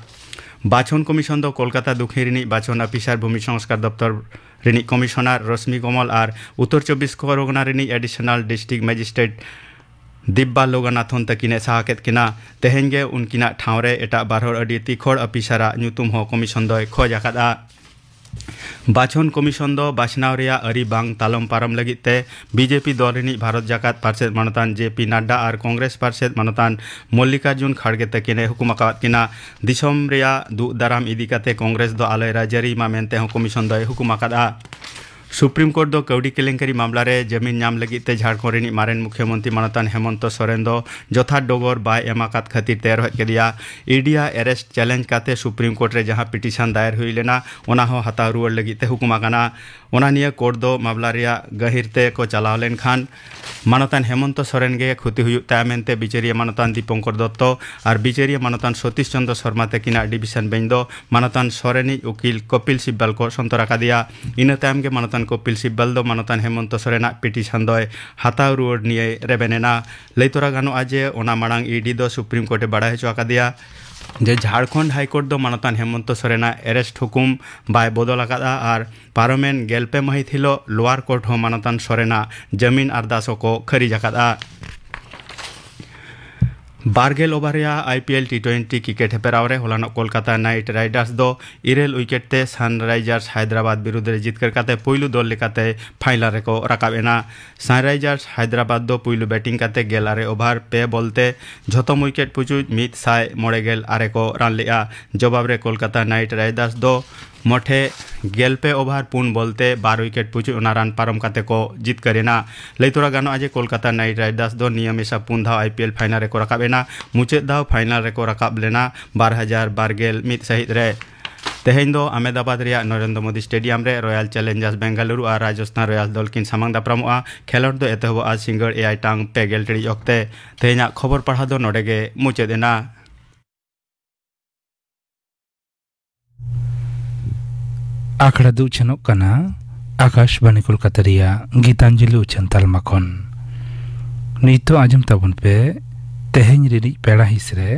ᱵᱟᱪᱷᱚᱱ ᱠᱚᱢᱤᱥᱚᱱ ᱫᱚ ᱠᱳᱞᱠᱟᱛᱟ ᱫᱚᱠᱷᱤᱱ ᱨᱤᱱᱤᱡ ᱵᱟᱪᱷᱚᱱ ᱟᱯᱷᱤᱥᱟᱨ ᱵᱷᱩᱢᱤ ᱥᱚᱝᱥᱠᱟᱨ ᱫᱚᱯᱛᱚᱨ ᱨᱤᱱᱤᱡ ᱠᱚᱢᱤᱥᱚᱱᱟᱨ ᱨᱚᱥᱢᱤ ᱠᱚᱢᱚᱞ ᱟᱨ ᱩᱛᱛᱚᱨ ᱪᱚᱵᱵᱤᱥ ᱯᱚᱨᱜᱚᱱᱟ ᱨᱤᱱᱤᱡ ᱮᱰᱤᱥᱚᱱᱟᱞ ᱰᱤᱥᱴᱨᱤᱠᱴ ᱢᱮᱡᱤᱥᱴᱨᱮᱴ ᱫᱤᱵᱵᱟ ᱞᱳᱜᱟᱱᱟᱛᱷᱚᱱ ᱛᱟᱹᱠᱤᱱᱮ ᱥᱟᱦᱟ ᱠᱮᱫ ᱠᱤᱱᱟ᱾ ᱛᱮᱦᱮᱧ ᱜᱮ ᱩᱱᱠᱤᱱᱟᱜ ᱴᱷᱟᱶ ᱨᱮ ᱮᱴᱟᱜ ᱵᱟᱨ ᱦᱚᱲ ᱟᱹᱰᱤ ᱛᱤᱠᱷᱚᱲ ᱟᱯᱷᱤᱥᱟᱨᱟᱜ ᱧᱩᱛᱩᱢ ᱦᱚᱸ ᱠᱚᱢᱤᱥᱚᱱ ᱫᱚᱭ ᱠᱷᱚᱡᱽ ᱟᱠᱟᱫᱼᱟ᱾ ᱵᱟᱪᱷᱚᱱ ᱠᱚᱢᱤᱥᱚᱱ ᱫᱚ ᱵᱟᱪᱷᱱᱟᱣ ᱨᱮᱭᱟᱜ ᱟᱹᱨᱤ ᱵᱟᱝ ᱛᱟᱞᱚᱢ ᱯᱟᱨᱚᱢ ᱞᱟᱹᱜᱤᱫ ᱛᱮ ᱵᱤᱡᱮᱯᱤ ᱫᱚᱞ ᱨᱤᱱᱤᱡ ᱵᱷᱟᱨᱚᱛ ᱡᱟᱠᱟᱛ ᱯᱟᱨᱥᱮᱛ ᱢᱟᱱᱚᱛᱟᱱ ᱡᱮ ᱯᱤ ᱱᱟᱰᱰᱟ ᱟᱨ ᱠᱚᱝᱜᱨᱮᱥ ᱯᱟᱨᱥᱮᱛ ᱢᱟᱱᱚᱛᱟᱱ ᱢᱚᱞᱞᱤᱠᱟᱨᱡᱩᱱ ᱠᱷᱟᱲᱜᱮ ᱛᱟᱹᱠᱤᱱᱮ ᱦᱩᱠᱩᱢ ᱟᱠᱟᱫ ᱠᱤᱱᱟ᱾ ᱫᱤᱥᱚᱢ ᱨᱮᱭᱟᱜ ᱫᱩᱜ ᱫᱟᱨᱟᱢ ᱤᱫᱤ ᱠᱟᱛᱮ ᱠᱚᱝᱜᱨᱮᱥ ᱫᱚ ᱟᱞᱚᱭ ᱨᱟᱡᱽᱟᱹᱨᱤ ᱢᱟ ᱢᱮᱱᱛᱮ ᱦᱚᱸ ᱠᱚᱢᱤᱥᱚᱱ ᱫᱚᱭ ᱦᱩᱠᱩᱢ ᱟᱠᱟᱫᱼᱟ᱾ ᱥᱩᱯᱨᱤᱢ ᱠᱳᱨᱴ ᱫᱚ ᱠᱟᱹᱣᱰᱤ ᱠᱮᱞᱮᱝᱠᱟᱨᱤ ᱢᱟᱢᱞᱟ ᱨᱮ ᱡᱟᱹᱢᱤᱱ ᱧᱟᱢ ᱞᱟᱹᱜᱤᱫ ᱛᱮ ᱡᱷᱟᱲᱠᱷᱚᱸᱰ ᱨᱤᱱᱤᱡ ᱢᱟᱨᱮᱱ ᱢᱩᱠᱷᱭᱚᱢᱚᱱᱛᱨᱤ ᱢᱟᱱᱚᱛᱟᱱ ᱦᱮᱢᱚᱱᱛᱚ ᱥᱚᱨᱮᱱ ᱫᱚ ᱡᱚᱛᱷᱟᱛ ᱰᱚᱜᱚᱨ ᱵᱟᱭ ᱮᱢ ᱟᱠᱟᱫ ᱠᱷᱟᱹᱛᱤᱨ ᱛᱮ ᱨᱚᱦᱮᱫ ᱠᱮᱫᱮᱭᱟ᱾ ᱤ ᱰᱤ ᱟᱜ ᱮᱨᱮᱥᱴ ᱪᱮᱞᱮᱧᱡᱽ ᱠᱟᱛᱮ ᱥᱩᱯᱨᱤᱢ ᱠᱳᱨᱴ ᱨᱮ ᱡᱟᱦᱟᱸ ᱯᱤᱴᱤᱥᱚᱱ ᱫᱟᱭᱮᱨ ᱦᱩᱭ ᱞᱮᱱᱟ, ᱚᱱᱟ ᱦᱚᱸ ᱦᱟᱛᱟᱣ ᱨᱩᱣᱟᱹᱲ ᱞᱟᱹᱜᱤᱫ ᱛᱮ ᱦᱩᱠᱩᱢ ᱟᱠᱟᱱᱟ᱾ ᱚᱱᱟ ᱱᱤᱭᱟᱹ ᱠᱳᱨᱴ ᱫᱚ ᱢᱟᱢᱞᱟ ᱨᱮᱭᱟᱜ ᱜᱟᱹᱦᱤᱨ ᱛᱮ ᱠᱚ ᱪᱟᱞᱟᱣ ᱞᱮᱱᱠᱷᱟᱱ ᱢᱟᱱᱚᱛᱟᱱ ᱦᱮᱢᱚᱱᱛᱚ ᱥᱚᱨᱮᱱ ᱜᱮ ᱠᱷᱚᱛᱤ ᱦᱩᱭᱩᱜ ᱛᱟᱭᱟ ᱢᱮᱱᱛᱮ ᱵᱤᱪᱟᱹᱨᱤᱭᱟᱹ ᱢᱟᱱᱚᱛᱟᱱ ᱫᱤᱯᱚᱝᱠᱚᱨ ᱫᱚᱛᱛᱚ ᱟᱨ ᱵᱤᱪᱟᱹᱨᱤᱭᱟᱹ ᱢᱟᱱᱚᱛᱟᱱ ᱥᱚᱛᱤᱥ ᱪᱚᱱᱫᱨᱚ ᱥᱚᱨᱢᱟ ᱛᱟᱹᱠᱤᱱᱟᱜ ᱰᱤᱵᱤᱥᱚᱱ ᱵᱮᱧᱪ ᱫᱚ ᱢᱟᱱᱚᱛᱟᱱ ᱥᱚᱨᱮᱱᱤᱡ ᱩᱠᱤᱞ ᱠᱚᱯᱤᱞ ᱥᱤᱵᱵᱟᱞ ᱠᱚ ᱥᱚᱱᱛᱚᱨ ᱟᱠᱟᱫᱮᱭᱟ᱾ ᱤᱱᱟᱹ ᱛᱟᱭᱚᱢ ᱜᱮ ᱢᱟᱱᱚᱛᱟᱱ ᱠᱚᱯᱤᱞ ᱥᱤᱵᱵᱟᱞ ᱫᱚ ᱢᱟᱱᱚᱛᱟᱱ ᱦᱮᱢᱚᱱᱛᱚ ᱥᱚᱨᱮᱱᱟᱜ ᱯᱤᱴᱤᱥᱚᱱ ᱫᱚᱭ ᱦᱟᱛᱟᱣ ᱨᱩᱣᱟᱹᱲ ᱱᱤᱭᱟᱹᱭ ᱨᱮᱵᱮᱱ ᱮᱱᱟ᱾ ᱞᱟᱹᱭ ᱛᱚᱨᱟ ᱜᱟᱱᱚᱜᱼᱟ ᱡᱮ ᱚᱱᱟ ᱢᱟᱲᱟᱝ ᱤ ᱰᱤ ᱫᱚ ᱥᱩᱯᱨᱤᱢ ᱠᱳᱨᱴ ᱮ ᱵᱟᱲᱟᱭ ᱦᱚᱪᱚ ᱟᱠᱟᱫᱮᱭᱟ ᱡᱮ ᱡᱷᱟᱲᱠᱷᱚᱸᱰ ᱦᱟᱭ ᱠᱳᱨᱴ ᱫᱚ ᱢᱟᱱᱚᱛᱟᱱ ᱦᱮᱢᱚᱱᱛᱚ ᱥᱚᱨᱮᱱᱟᱜ ᱮᱨᱮᱥᱴ ᱦᱩᱠᱩᱢ ᱵᱟᱭ ᱵᱚᱫᱚᱞ ᱟᱠᱟᱫᱼᱟ ᱟᱨ ᱯᱟᱨᱚᱢᱮᱱ ᱜᱮᱞ ᱯᱮ ᱢᱟᱹᱦᱤᱛ ᱦᱤᱞᱳᱜ ᱞᱳᱣᱟᱨ ᱠᱳᱨᱴ ᱦᱚᱸ ᱢᱟᱱᱚᱛᱟᱱ ᱥᱚᱨᱮᱱᱟᱜ ᱡᱟᱹᱢᱤᱱ ᱟᱨᱫᱟᱥ ᱦᱚᱸᱠᱚ ᱠᱷᱟᱹᱨᱤᱡ ᱟᱠᱟᱫᱼᱟ᱾ ᱵᱟᱨᱜᱮᱞ ᱳᱵᱷᱟᱨ ᱨᱮᱭᱟᱜ I P L T twenty cricket ᱦᱮᱯᱨᱟᱣ ᱨᱮ ᱦᱚᱞᱟᱱᱚᱜ ᱠᱳᱞᱠᱟᱛᱟ ᱱᱟᱭᱤᱴ ᱨᱟᱭᱰᱟᱨᱥ ᱫᱚ ᱤᱨᱟᱹᱞ ᱩᱭᱠᱮᱴ ᱛᱮ ᱥᱟᱱᱨᱟᱭᱡᱟᱨᱥ ᱦᱟᱭᱫᱨᱟᱵᱟᱫᱽ ᱵᱤᱨᱩᱫᱽ ᱨᱮ ᱡᱤᱛᱠᱟᱹᱨ ᱠᱟᱛᱮ ᱯᱩᱭᱞᱩ ᱫᱚᱞ ᱞᱮᱠᱟᱛᱮ ᱯᱷᱟᱭᱱᱟᱞ ᱨᱮᱠᱚ ᱨᱟᱠᱟᱵ ᱮᱱᱟ᱾ ᱥᱟᱱᱨᱟᱭᱡᱟᱨᱥ ᱦᱟᱭᱫᱨᱟᱵᱟᱫᱽ ᱫᱚ ᱯᱩᱭᱞᱩ ᱵᱮᱴᱤᱝ ᱠᱟᱛᱮ ᱜᱮᱞ ᱟᱨᱮ ᱳᱵᱷᱟᱨ ᱯᱮ ᱵᱚᱞ ᱛᱮ ᱡᱷᱚᱛᱚᱢ ᱩᱭᱠᱮᱴ ᱯᱩᱪᱩᱡ ᱢᱤᱫ ᱥᱟᱭ ᱢᱚᱬᱮ ᱜᱮᱞ ᱟᱨᱮ ᱠᱚ ᱨᱟᱱ ᱞᱮᱫᱼᱟ᱾ ᱡᱚᱵᱟᱵ ᱨᱮ ᱠᱳᱞᱠᱟᱛᱟ ᱱᱟᱭᱤᱴ ᱨᱟᱭᱰᱟᱨᱥ ᱫᱚ ᱢᱚᱴᱷᱮ ᱜᱮᱞ ᱯᱮ ᱳᱵᱷᱟᱨ ᱯᱩᱱ ᱵᱚᱞ ᱛᱮ ᱵᱟᱨ ᱩᱭᱠᱮᱴ ᱯᱩᱪᱩᱡ ᱚᱱᱟ ᱨᱟᱱ ᱯᱟᱨᱚᱢ ᱠᱟᱛᱮ ᱠᱚ ᱡᱤᱛᱠᱟᱹᱨ ᱮᱱᱟ᱾ ᱞᱟᱹᱭ ᱛᱚᱨᱟ ᱜᱟᱱᱚᱜᱼᱟ ᱡᱮ ᱠᱳᱞᱠᱟᱛᱟ ᱱᱟᱭᱤᱴ ᱨᱟᱭᱰᱟᱨᱥ ᱫᱚ ᱱᱤᱭᱟᱹ ᱢᱮᱥᱟ ᱯᱩᱱ ᱫᱷᱟᱣ ᱟᱭ ᱯᱤ ᱮᱞ ᱯᱷᱟᱭᱱᱟᱞ ᱨᱮᱠᱚ ᱨᱟᱠᱟᱵ ᱮᱱᱟ᱾ ᱢᱩᱪᱟᱹᱫ ᱫᱷᱟᱣ ᱯᱷᱟᱭᱱᱟᱞ ᱨᱮᱠᱚ ᱨᱟᱠᱟᱵ ᱞᱮᱱᱟ ᱵᱟᱨ ᱦᱟᱡᱟᱨ ᱵᱟᱨ ᱜᱮᱞ ᱢᱤᱫ ᱥᱟᱹᱦᱤᱛ ᱨᱮ᱾ ᱛᱮᱦᱮᱧ ᱫᱚ ᱟᱦᱢᱮᱫᱟᱵᱟᱫᱽ ᱨᱮᱭᱟᱜ ᱱᱚᱨᱮᱱᱫᱨᱚ ᱢᱳᱫᱤ ᱥᱴᱮᱰᱤᱭᱟᱢ ᱨᱮ ᱨᱚᱭᱟᱞ ᱪᱮᱞᱮᱧᱡᱟᱨᱥ ᱵᱮᱝᱜᱟᱞᱩᱨᱩ ᱟᱨ ᱨᱟᱡᱚᱥᱛᱷᱟᱱ ᱨᱚᱭᱟᱞᱥ ᱫᱚᱞ ᱠᱤᱱ ᱥᱟᱢᱟᱝ ᱫᱟᱯᱨᱟᱢᱚᱜᱼᱟ᱾ ᱠᱷᱮᱞᱚᱸᱰ ᱫᱚ ᱮᱛᱚᱦᱚᱵᱚᱜᱼᱟ ᱥᱤᱸᱜᱟᱹᱲ ᱮᱭᱟᱭ ᱴᱟᱲᱟᱝ ᱯᱮ ᱜᱮᱞ ᱴᱤᱲᱤᱡ ᱚᱠᱛᱮ᱾ ᱛᱮᱦᱮᱧᱟᱜ ᱠᱷᱚᱵᱚᱨ ᱯᱟᱲᱦᱟᱣ ᱫᱚ ᱱᱚᱰᱮ ᱜᱮ ᱢᱩᱪᱟᱹᱫ ᱮᱱᱟ᱾ ᱟᱠᱷᱲᱟ ᱫᱚ ᱩᱪᱷᱟᱹᱱᱚᱜ ᱠᱟᱱᱟ ᱟᱠᱟᱥᱵᱟᱬᱤ ᱠᱳᱞᱠᱟᱛᱟ ᱨᱮᱭᱟᱜ ᱜᱤᱛᱟᱧᱡᱚᱞᱤ ᱩᱪᱷᱟᱹᱱ ᱛᱟᱞᱢᱟ ᱠᱷᱚᱱ᱾ ᱱᱤᱛᱚᱜ ᱟᱸᱡᱚᱢ ᱛᱟᱵᱚᱱ ᱯᱮ ᱛᱮᱦᱮᱧ ᱨᱤᱱᱤᱡ ᱯᱮᱲᱟ ᱦᱤᱸᱥ ᱨᱮ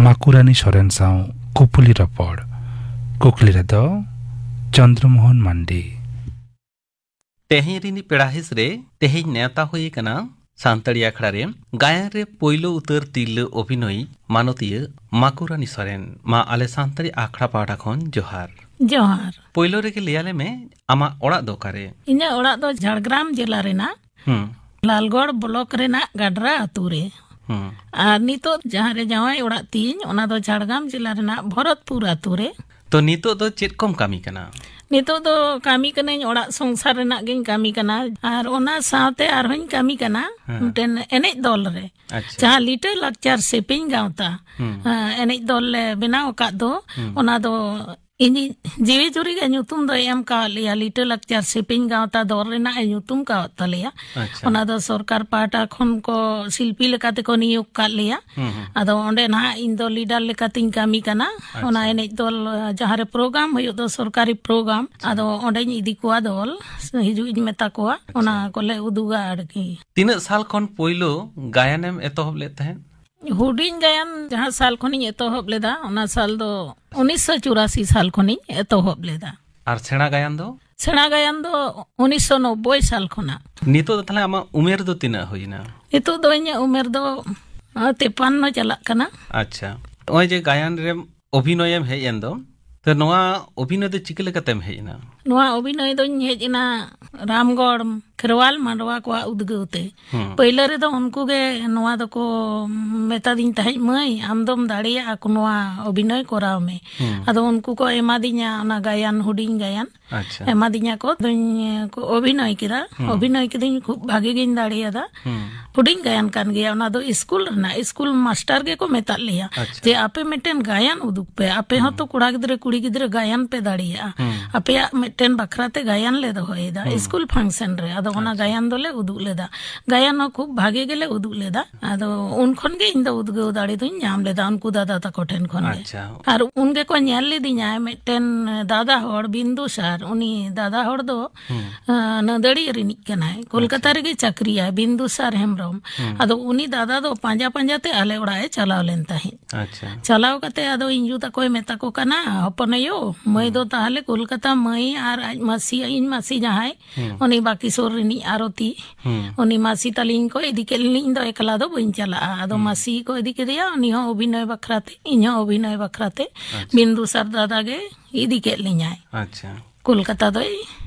ᱢᱟᱠᱩᱨᱟᱱᱤ ᱥᱚᱨᱮᱱ ᱥᱟᱶ ᱠᱩᱯᱩᱞᱤ ᱨᱚᱯᱚᱲ᱾ ᱠᱩᱠᱞᱤ ᱨᱮᱫᱚ ᱪᱚᱱᱫᱨᱚᱢᱳᱦᱚᱱ ᱢᱟᱱᱰᱤ᱾ ᱛᱮᱦᱮᱧ ᱨᱤᱱᱤᱡ ᱯᱮᱲᱟ ᱦᱤᱸᱥ ᱨᱮ ᱛᱮᱦᱮᱧ ᱱᱮᱣᱛᱟ ᱦᱩᱭ ᱟᱠᱟᱱᱟ ᱥᱟᱱᱛᱟᱲᱤ ᱟᱠᱷᱲᱟ ᱨᱮ ᱜᱟᱭᱟᱱ ᱨᱮ ᱯᱳᱭᱞᱳ ᱩᱛᱟᱹᱨ ᱛᱤᱨᱞᱟᱹ ᱚᱵᱷᱤᱱᱚᱭᱤ ᱢᱟᱱᱚᱛᱤᱭᱟᱹ ᱢᱟᱠᱩᱨᱟᱱᱤ ᱥᱚᱨᱮᱱ᱾ ᱢᱟ ᱟᱞᱮ ᱥᱟᱱᱛᱟᱲᱤ ᱟᱠᱷᱲᱟ ᱯᱟᱦᱴᱟ ᱠᱷᱚᱱ ᱡᱚᱦᱟᱨ᱾ ᱡᱚᱦᱟᱨ᱾ ᱯᱳᱭᱞᱳ ᱨᱮᱜᱮ ᱞᱟᱹᱭ ᱟᱞᱮ ᱢᱮ, ᱟᱢᱟᱜ ᱚᱲᱟᱜ ᱫᱚ ᱚᱠᱟᱨᱮ? ᱤᱧᱟᱹᱜ ᱚᱲᱟᱜ ᱫᱚ ᱡᱷᱟᱲᱜᱨᱟᱢ ᱡᱮᱞᱟ ᱨᱮᱱᱟᱜ ᱦᱩᱸ᱾ ᱞᱟᱞᱜᱚᱲ ᱵᱞᱚᱠ ᱨᱮᱱᱟᱜ ᱜᱟᱰᱨᱟ ᱟᱹᱛᱩ ᱨᱮ᱾ ᱦᱩᱸ᱾ ᱟᱨ ᱱᱤᱛᱚᱜ ᱡᱟᱦᱟᱸ ᱨᱮ ᱡᱟᱶᱟᱭ ᱚᱲᱟᱜ ᱛᱤᱧ, ᱚᱱᱟ ᱫᱚ ᱡᱷᱟᱲᱜᱨᱟᱢ ᱡᱮᱞᱟ ᱨᱮᱱᱟᱜ ᱵᱷᱚᱨᱚᱛᱯᱩᱨ ᱟᱹᱛᱩ ᱨᱮ᱾ ᱛᱚ ᱱᱤᱛᱚᱜ ᱫᱚ ᱪᱮᱫ ᱠᱚᱢ ᱠᱟᱹᱢᱤ ᱠᱟᱱᱟ? ᱱᱤᱛᱚᱜ ᱫᱚ ᱠᱟᱹᱢᱤ ᱠᱟᱹᱱᱟᱹᱧ, ᱚᱲᱟᱜ ᱥᱚᱝᱥᱟᱨ ᱨᱮᱱᱟᱜ ᱜᱤᱧ ᱠᱟᱹᱢᱤ ᱠᱟᱱᱟ᱾ ᱟᱨ ᱚᱱᱟ ᱥᱟᱶᱛᱮ ᱟᱨᱦᱚᱸᱧ ᱠᱟᱹᱢᱤ ᱠᱟᱱᱟ ᱦᱮᱸ᱾ ᱢᱤᱫᱴᱮᱱ ᱮᱱᱮᱡ ᱫᱚᱞ ᱨᱮ᱾ ᱟᱪᱪᱷᱟ᱾ ᱡᱟᱦᱟᱸ ᱞᱤᱴᱟᱹ ᱞᱟᱠᱪᱟᱨ ᱥᱮᱯᱮᱧ ᱜᱟᱶᱛᱟ, ᱦᱩᱸ᱾ ᱦᱮᱸ, ᱮᱱᱮᱡ ᱫᱚᱞ ᱞᱮ ᱵᱮᱱᱟᱣ ᱟᱠᱟᱫ ᱫᱚ, ᱦᱩᱸ᱾ ᱚᱱᱟ ᱫᱚ ᱤᱧᱤᱡ ᱡᱤᱣᱤ ᱡᱩᱨᱤ ᱜᱮ ᱧᱩᱛᱩᱢ ᱫᱚᱭ ᱮᱢ ᱠᱟᱣᱟᱫ ᱞᱮᱭᱟ, ᱞᱤᱴᱟᱹ ᱞᱟᱠᱪᱟᱨ ᱥᱮᱯᱮᱧ ᱜᱟᱶᱛᱟ ᱫᱚᱞ ᱨᱮᱱᱟᱜ ᱮ ᱧᱩᱛᱩᱢ ᱠᱟᱣᱟᱫ ᱛᱟᱞᱮᱭᱟ᱾ ᱟᱪᱪᱷᱟ᱾ ᱚᱱᱟ ᱫᱚ ᱥᱚᱨᱠᱟᱨ ᱯᱟᱦᱴᱟ ᱠᱷᱚᱱ ᱠᱚ ᱥᱤᱞᱯᱤ ᱞᱮᱠᱟ ᱛᱮᱠᱚ ᱱᱤᱭᱳᱜᱽ ᱠᱟᱫ ᱞᱮᱭᱟ᱾ ᱦᱩᱸ, ᱦᱩᱸ᱾ ᱟᱫᱚ ᱚᱸᱰᱮ ᱱᱟᱦᱟᱜ ᱤᱧ ᱫᱚ ᱞᱤᱰᱟᱨ ᱞᱮᱠᱟᱛᱤᱧ ᱠᱟᱹᱢᱤ ᱠᱟᱱᱟ᱾ ᱟᱪᱪᱷᱟ᱾ ᱚᱱᱟ ᱮᱱᱮᱡ ᱫᱚᱞ, ᱡᱟᱦᱟᱸ ᱨᱮ ᱯᱨᱳᱜᱨᱟᱢ ᱦᱩᱭᱩᱜ ᱫᱚ ᱥᱚᱨᱠᱟᱨᱤ ᱯᱨᱳᱜᱨᱟᱢ, ᱟᱪᱪᱷᱟ᱾ ᱟᱫᱚ ᱚᱸᱰᱮᱧ ᱤᱫᱤ ᱠᱚᱣᱟ ᱫᱚᱞ, ᱦᱤᱡᱩᱜ ᱤᱧ ᱢᱮᱛᱟ ᱠᱚᱣᱟ, ᱟᱪᱪᱷᱟ᱾ ᱚᱱᱟ ᱠᱚᱞᱮ ᱩᱫᱩᱜᱟ ᱟᱨᱠᱤ᱾ ᱛᱤᱱᱟᱹᱜ ᱥᱟᱞ ᱠᱷᱚᱱ ᱯᱳᱭᱞᱳ ᱜᱟᱭᱟᱱᱮᱢ ᱮᱛᱚᱦᱚᱵ ᱞᱮᱫ ᱛᱟᱦᱮᱸᱫ? ᱦᱩᱰᱤᱧ ᱜᱟᱭᱟᱱ ᱡᱟᱦᱟᱸ ᱥᱟᱞ ᱠᱷᱚᱱᱤᱧ ᱮᱛᱚᱦᱚᱵ ᱞᱮᱫᱟ, ᱚᱱᱟ ᱥᱟᱞ ᱫᱚ ᱩᱱᱤᱥᱥᱚ ᱪᱩᱨᱟᱥᱤ ᱥᱟᱞ ᱠᱷᱚᱱᱤᱧ ᱮᱛᱚᱦᱚᱵ ᱞᱮᱫᱟ᱾ ᱟᱨ ᱥᱮᱬᱟ ᱜᱟᱭᱟᱱ ᱫᱚ? ᱥᱮᱬᱟ ᱜᱟᱭᱟᱱ ᱫᱚ ᱩᱱᱤᱥᱥᱚ ᱱᱚᱵᱵᱳᱭ ᱥᱟᱞ ᱠᱷᱚᱱᱟᱜ᱾ ᱱᱤᱛᱚᱜ ᱫᱚ ᱛᱟᱦᱞᱮ ᱟᱢᱟᱜ ᱩᱢᱮᱨ ᱫᱚ ᱛᱤᱱᱟᱹᱜ ᱦᱩᱭᱱᱟ? ᱱᱤᱛᱚᱜ ᱫᱚ ᱤᱧᱟᱹᱜ ᱩᱢᱮᱨ ᱫᱚ ᱟᱨ ᱛᱮᱯᱟᱱᱱᱚ ᱪᱟᱞᱟᱜ ᱠᱟᱱᱟ᱾ ᱟᱪᱪᱷᱟ, ᱱᱚᱜᱼᱚᱭ ᱡᱮ ᱜᱟᱭᱟᱱ ᱨᱮᱢ ᱚᱵᱷᱤᱱᱚᱭᱮᱢ ᱦᱮᱡ ᱮᱱ ᱫᱚ, ᱛᱚ ᱱᱚᱣᱟ ᱚᱵᱷᱤᱱᱚᱭ ᱫᱚ ᱪᱤᱠᱟᱹ ᱞᱮᱠᱟᱛᱮᱢ ᱦᱮᱡ ᱮᱱᱟ? ᱱᱚᱣᱟ ᱚᱵᱷᱤᱱᱚᱭ ᱫᱚᱧ ᱦᱮᱡ ᱮᱱᱟ ᱨᱟᱢᱜᱚᱲ ᱠᱷᱮᱨᱣᱟᱞ ᱢᱟᱰᱣᱟ ᱠᱚᱣᱟᱜ ᱩᱫᱽᱜᱟᱹᱣ ᱛᱮ᱾ ᱦᱩᱸ᱾ ᱯᱟᱹᱭᱞᱟᱹ ᱨᱮᱫᱚ ᱩᱱᱠᱩ ᱜᱮ ᱱᱚᱣᱟ ᱫᱚᱠᱚ ᱢᱮᱛᱟᱫᱤᱧ ᱛᱟᱦᱮᱸᱫ, "ᱢᱟᱹᱭ, ᱟᱢ ᱫᱚᱢ ᱫᱟᱲᱮᱭᱟᱜᱼᱟ, ᱠᱚ ᱱᱚᱣᱟ ᱚᱵᱷᱤᱱᱚᱭ ᱠᱚᱨᱟᱣ ᱢᱮ᱾" ᱦᱩᱸ᱾ ᱟᱫᱚ ᱩᱱᱠᱩ ᱠᱚ ᱮᱢᱟᱫᱤᱧᱟ ᱚᱱᱟ ᱜᱟᱭᱟᱱ, ᱦᱩᱰᱤᱧ ᱜᱟᱭᱟᱱ᱾ ᱟᱪᱪᱷᱟ᱾ ᱮᱢᱟᱫᱤᱧᱟ ᱠᱚ, ᱫᱚᱧ ᱠᱚ ᱚᱵᱷᱤᱱᱚᱭ ᱠᱮᱫᱟ᱾ ᱦᱩᱸ᱾ ᱚᱵᱷᱤᱱᱚᱭ ᱠᱤᱫᱟᱹᱧ, ᱠᱷᱩᱵ ᱵᱷᱟᱜᱮ ᱜᱤᱧ ᱫᱟᱲᱮᱭᱟᱫᱟ᱾ ᱦᱩᱸ᱾ ᱦᱩᱰᱤᱧ ᱜᱟᱭᱟᱱ ᱠᱟᱱ ᱜᱮᱭᱟ, ᱚᱱᱟ ᱫᱚ ᱤᱥᱠᱩᱞ ᱨᱮᱱᱟᱜ, ᱤᱥᱠᱩᱞ ᱢᱟᱥᱴᱟᱨ ᱜᱮᱠᱚ ᱢᱮᱛᱟᱫ ᱞᱮᱭᱟ ᱟᱪᱪᱷᱟ᱾ ᱡᱮ, "ᱟᱯᱮ ᱢᱤᱫᱴᱮᱱ ᱜᱟᱭᱟᱱ ᱩᱫᱩᱜ ᱯᱮ, ᱟᱯᱮ ᱦᱩᱸ᱾ ᱦᱚᱸᱛᱚ ᱠᱚᱲᱟ ᱜᱤᱫᱽᱨᱟᱹ ᱠᱩᱲᱤ ᱜᱤᱫᱽᱨᱟᱹ ᱜᱟᱭᱟᱱ ᱯᱮ ᱫᱟᱲᱮᱭᱟᱜᱼᱟ, ᱦᱩᱸ᱾ ᱟᱯᱮᱭᱟᱜ ᱢᱤᱫᱴᱮᱱ ᱵᱟᱠᱷᱨᱟ ᱛᱮ ᱜᱟᱭᱟᱱ ᱞᱮ ᱫᱚᱦᱚᱭᱮᱫᱟ, ᱦᱩᱸ᱾ ᱤᱥᱠᱩᱞ ᱯᱷᱟᱝᱥᱮᱱ ᱨᱮ᱾" ᱟᱫᱚ ᱚᱱᱟ ᱟᱪᱪᱷᱟ᱾ ᱜᱟᱭᱟᱱ ᱫᱚᱞᱮ ᱩᱫᱩᱜ ᱞᱮᱫᱟ, ᱜᱟᱭᱟᱱ ᱦᱚᱸ ᱠᱷᱩᱵ ᱵᱷᱟᱜᱮ ᱜᱮᱞᱮ ᱩᱫᱩᱜ ᱞᱮᱫᱟ᱾ ᱟᱫᱚ ᱩᱱ ᱠᱷᱚᱱ ᱜᱮ ᱤᱧ ᱫᱚ ᱩᱫᱽᱜᱟᱹᱣ ᱫᱟᱲᱮ ᱫᱚᱧ ᱧᱟᱢ ᱞᱮᱫᱟ ᱩᱱᱠᱩ ᱫᱟᱫᱟ ᱛᱟᱠᱚ ᱴᱷᱮᱱ ᱠᱷᱚᱱ ᱜᱮ᱾ ᱟᱪᱪᱷᱟ᱾ ᱟᱨ ᱩᱱ ᱜᱮᱠᱚ ᱧᱮᱞ ᱞᱤᱫᱤᱧᱟ ᱢᱤᱫᱴᱮᱱ ᱫᱟᱫᱟ ᱦᱚᱲ, ᱵᱤᱱᱫᱩ ᱥᱟᱨ, ᱩᱱᱤ ᱫᱟᱫᱟ ᱦᱚᱲ ᱫᱚ ᱦᱩᱸ᱾ ᱟᱸ, ᱱᱟᱹᱫᱟᱹᱲᱤᱭᱟᱹ ᱨᱤᱱᱤᱡ ᱠᱟᱱᱟᱭ, ᱠᱳᱞᱠᱟᱛᱟ ᱟᱪᱪᱷᱟ᱾ ᱨᱮᱜᱮ ᱪᱟᱹᱠᱨᱤᱭᱟᱭ, ᱵᱤᱱᱫᱩ ᱥᱟᱨ ᱦᱮᱢᱵᱨᱚᱢ᱾ ᱦᱩᱸ᱾ ᱟᱫᱚ ᱩᱱᱤ ᱫᱟᱫᱟ ᱫᱚ ᱯᱟᱸᱡᱟ ᱯᱟᱸᱡᱟ ᱛᱮ ᱟᱞᱮ ᱚᱲᱟᱜ ᱮ ᱪᱟᱞᱟᱣ ᱞᱮᱱ ᱛᱟᱦᱮᱸᱫ᱾ ᱟᱪᱪᱷᱟ᱾ ᱪᱟᱞᱟᱣ ᱠᱟᱛᱮ ᱟᱫᱚ ᱤᱧ ᱭᱩ ᱛᱟᱠᱚᱭ ᱢᱮᱛᱟ ᱠᱚ ᱠᱟᱱᱟ, "ᱦᱚᱯᱚᱱ ᱟᱭᱳ, ᱢᱟᱹᱭ ᱦᱩᱸ᱾ ᱫᱚ ᱛᱟᱦᱞᱮ ᱠᱳᱞᱠᱟᱛᱟ ᱢᱟᱹᱭ ᱟᱨ ᱟᱡ ᱢᱟᱹᱥᱤ, ᱤᱧ ᱢᱟᱹᱥᱤ ᱡᱟᱦᱟᱸᱭ, ᱦᱩᱸ᱾ ᱩᱱᱤ ᱵᱟᱸᱠᱤᱥᱳᱨ ᱨᱤᱱᱤᱡ ᱟᱨᱚᱛᱤ, ᱦᱩᱸ᱾ ᱩᱱᱤ ᱢᱟᱹᱥᱤ ᱛᱟᱹᱞᱤᱧ ᱠᱚ ᱤᱫᱤ ᱠᱮᱫ ᱞᱤᱧ, ᱤᱧ ᱫᱚ ᱮᱠᱞᱟ ᱫᱚ ᱵᱟᱹᱧ ᱪᱟᱞᱟᱜᱼᱟ᱾" ᱟᱫᱚ ᱦᱩᱸ᱾ ᱢᱟᱹᱥᱤ ᱠᱚ ᱤᱫᱤ ᱠᱮᱫᱮᱭᱟ, ᱩᱱᱤ ᱦᱚᱸ ᱚᱵᱷᱤᱱᱚᱭ ᱵᱟᱠᱷᱨᱟ ᱛᱮ, ᱤᱧ ᱦᱚᱸ ᱚᱵᱷᱤᱱᱚᱭ ᱵᱟᱠᱷᱨᱟ ᱛᱮ᱾ ᱟᱪᱪᱷᱟ᱾ ᱵᱤᱱᱫᱩ ᱥᱟᱨ ᱫᱟᱫᱟ ᱜᱮ ᱤᱫᱤ ᱠᱮᱫ ᱞᱤᱧᱟᱭ᱾ ᱟᱪᱪᱷᱟ᱾ ᱠᱳᱞᱠᱟᱛᱟ ᱫᱚᱭ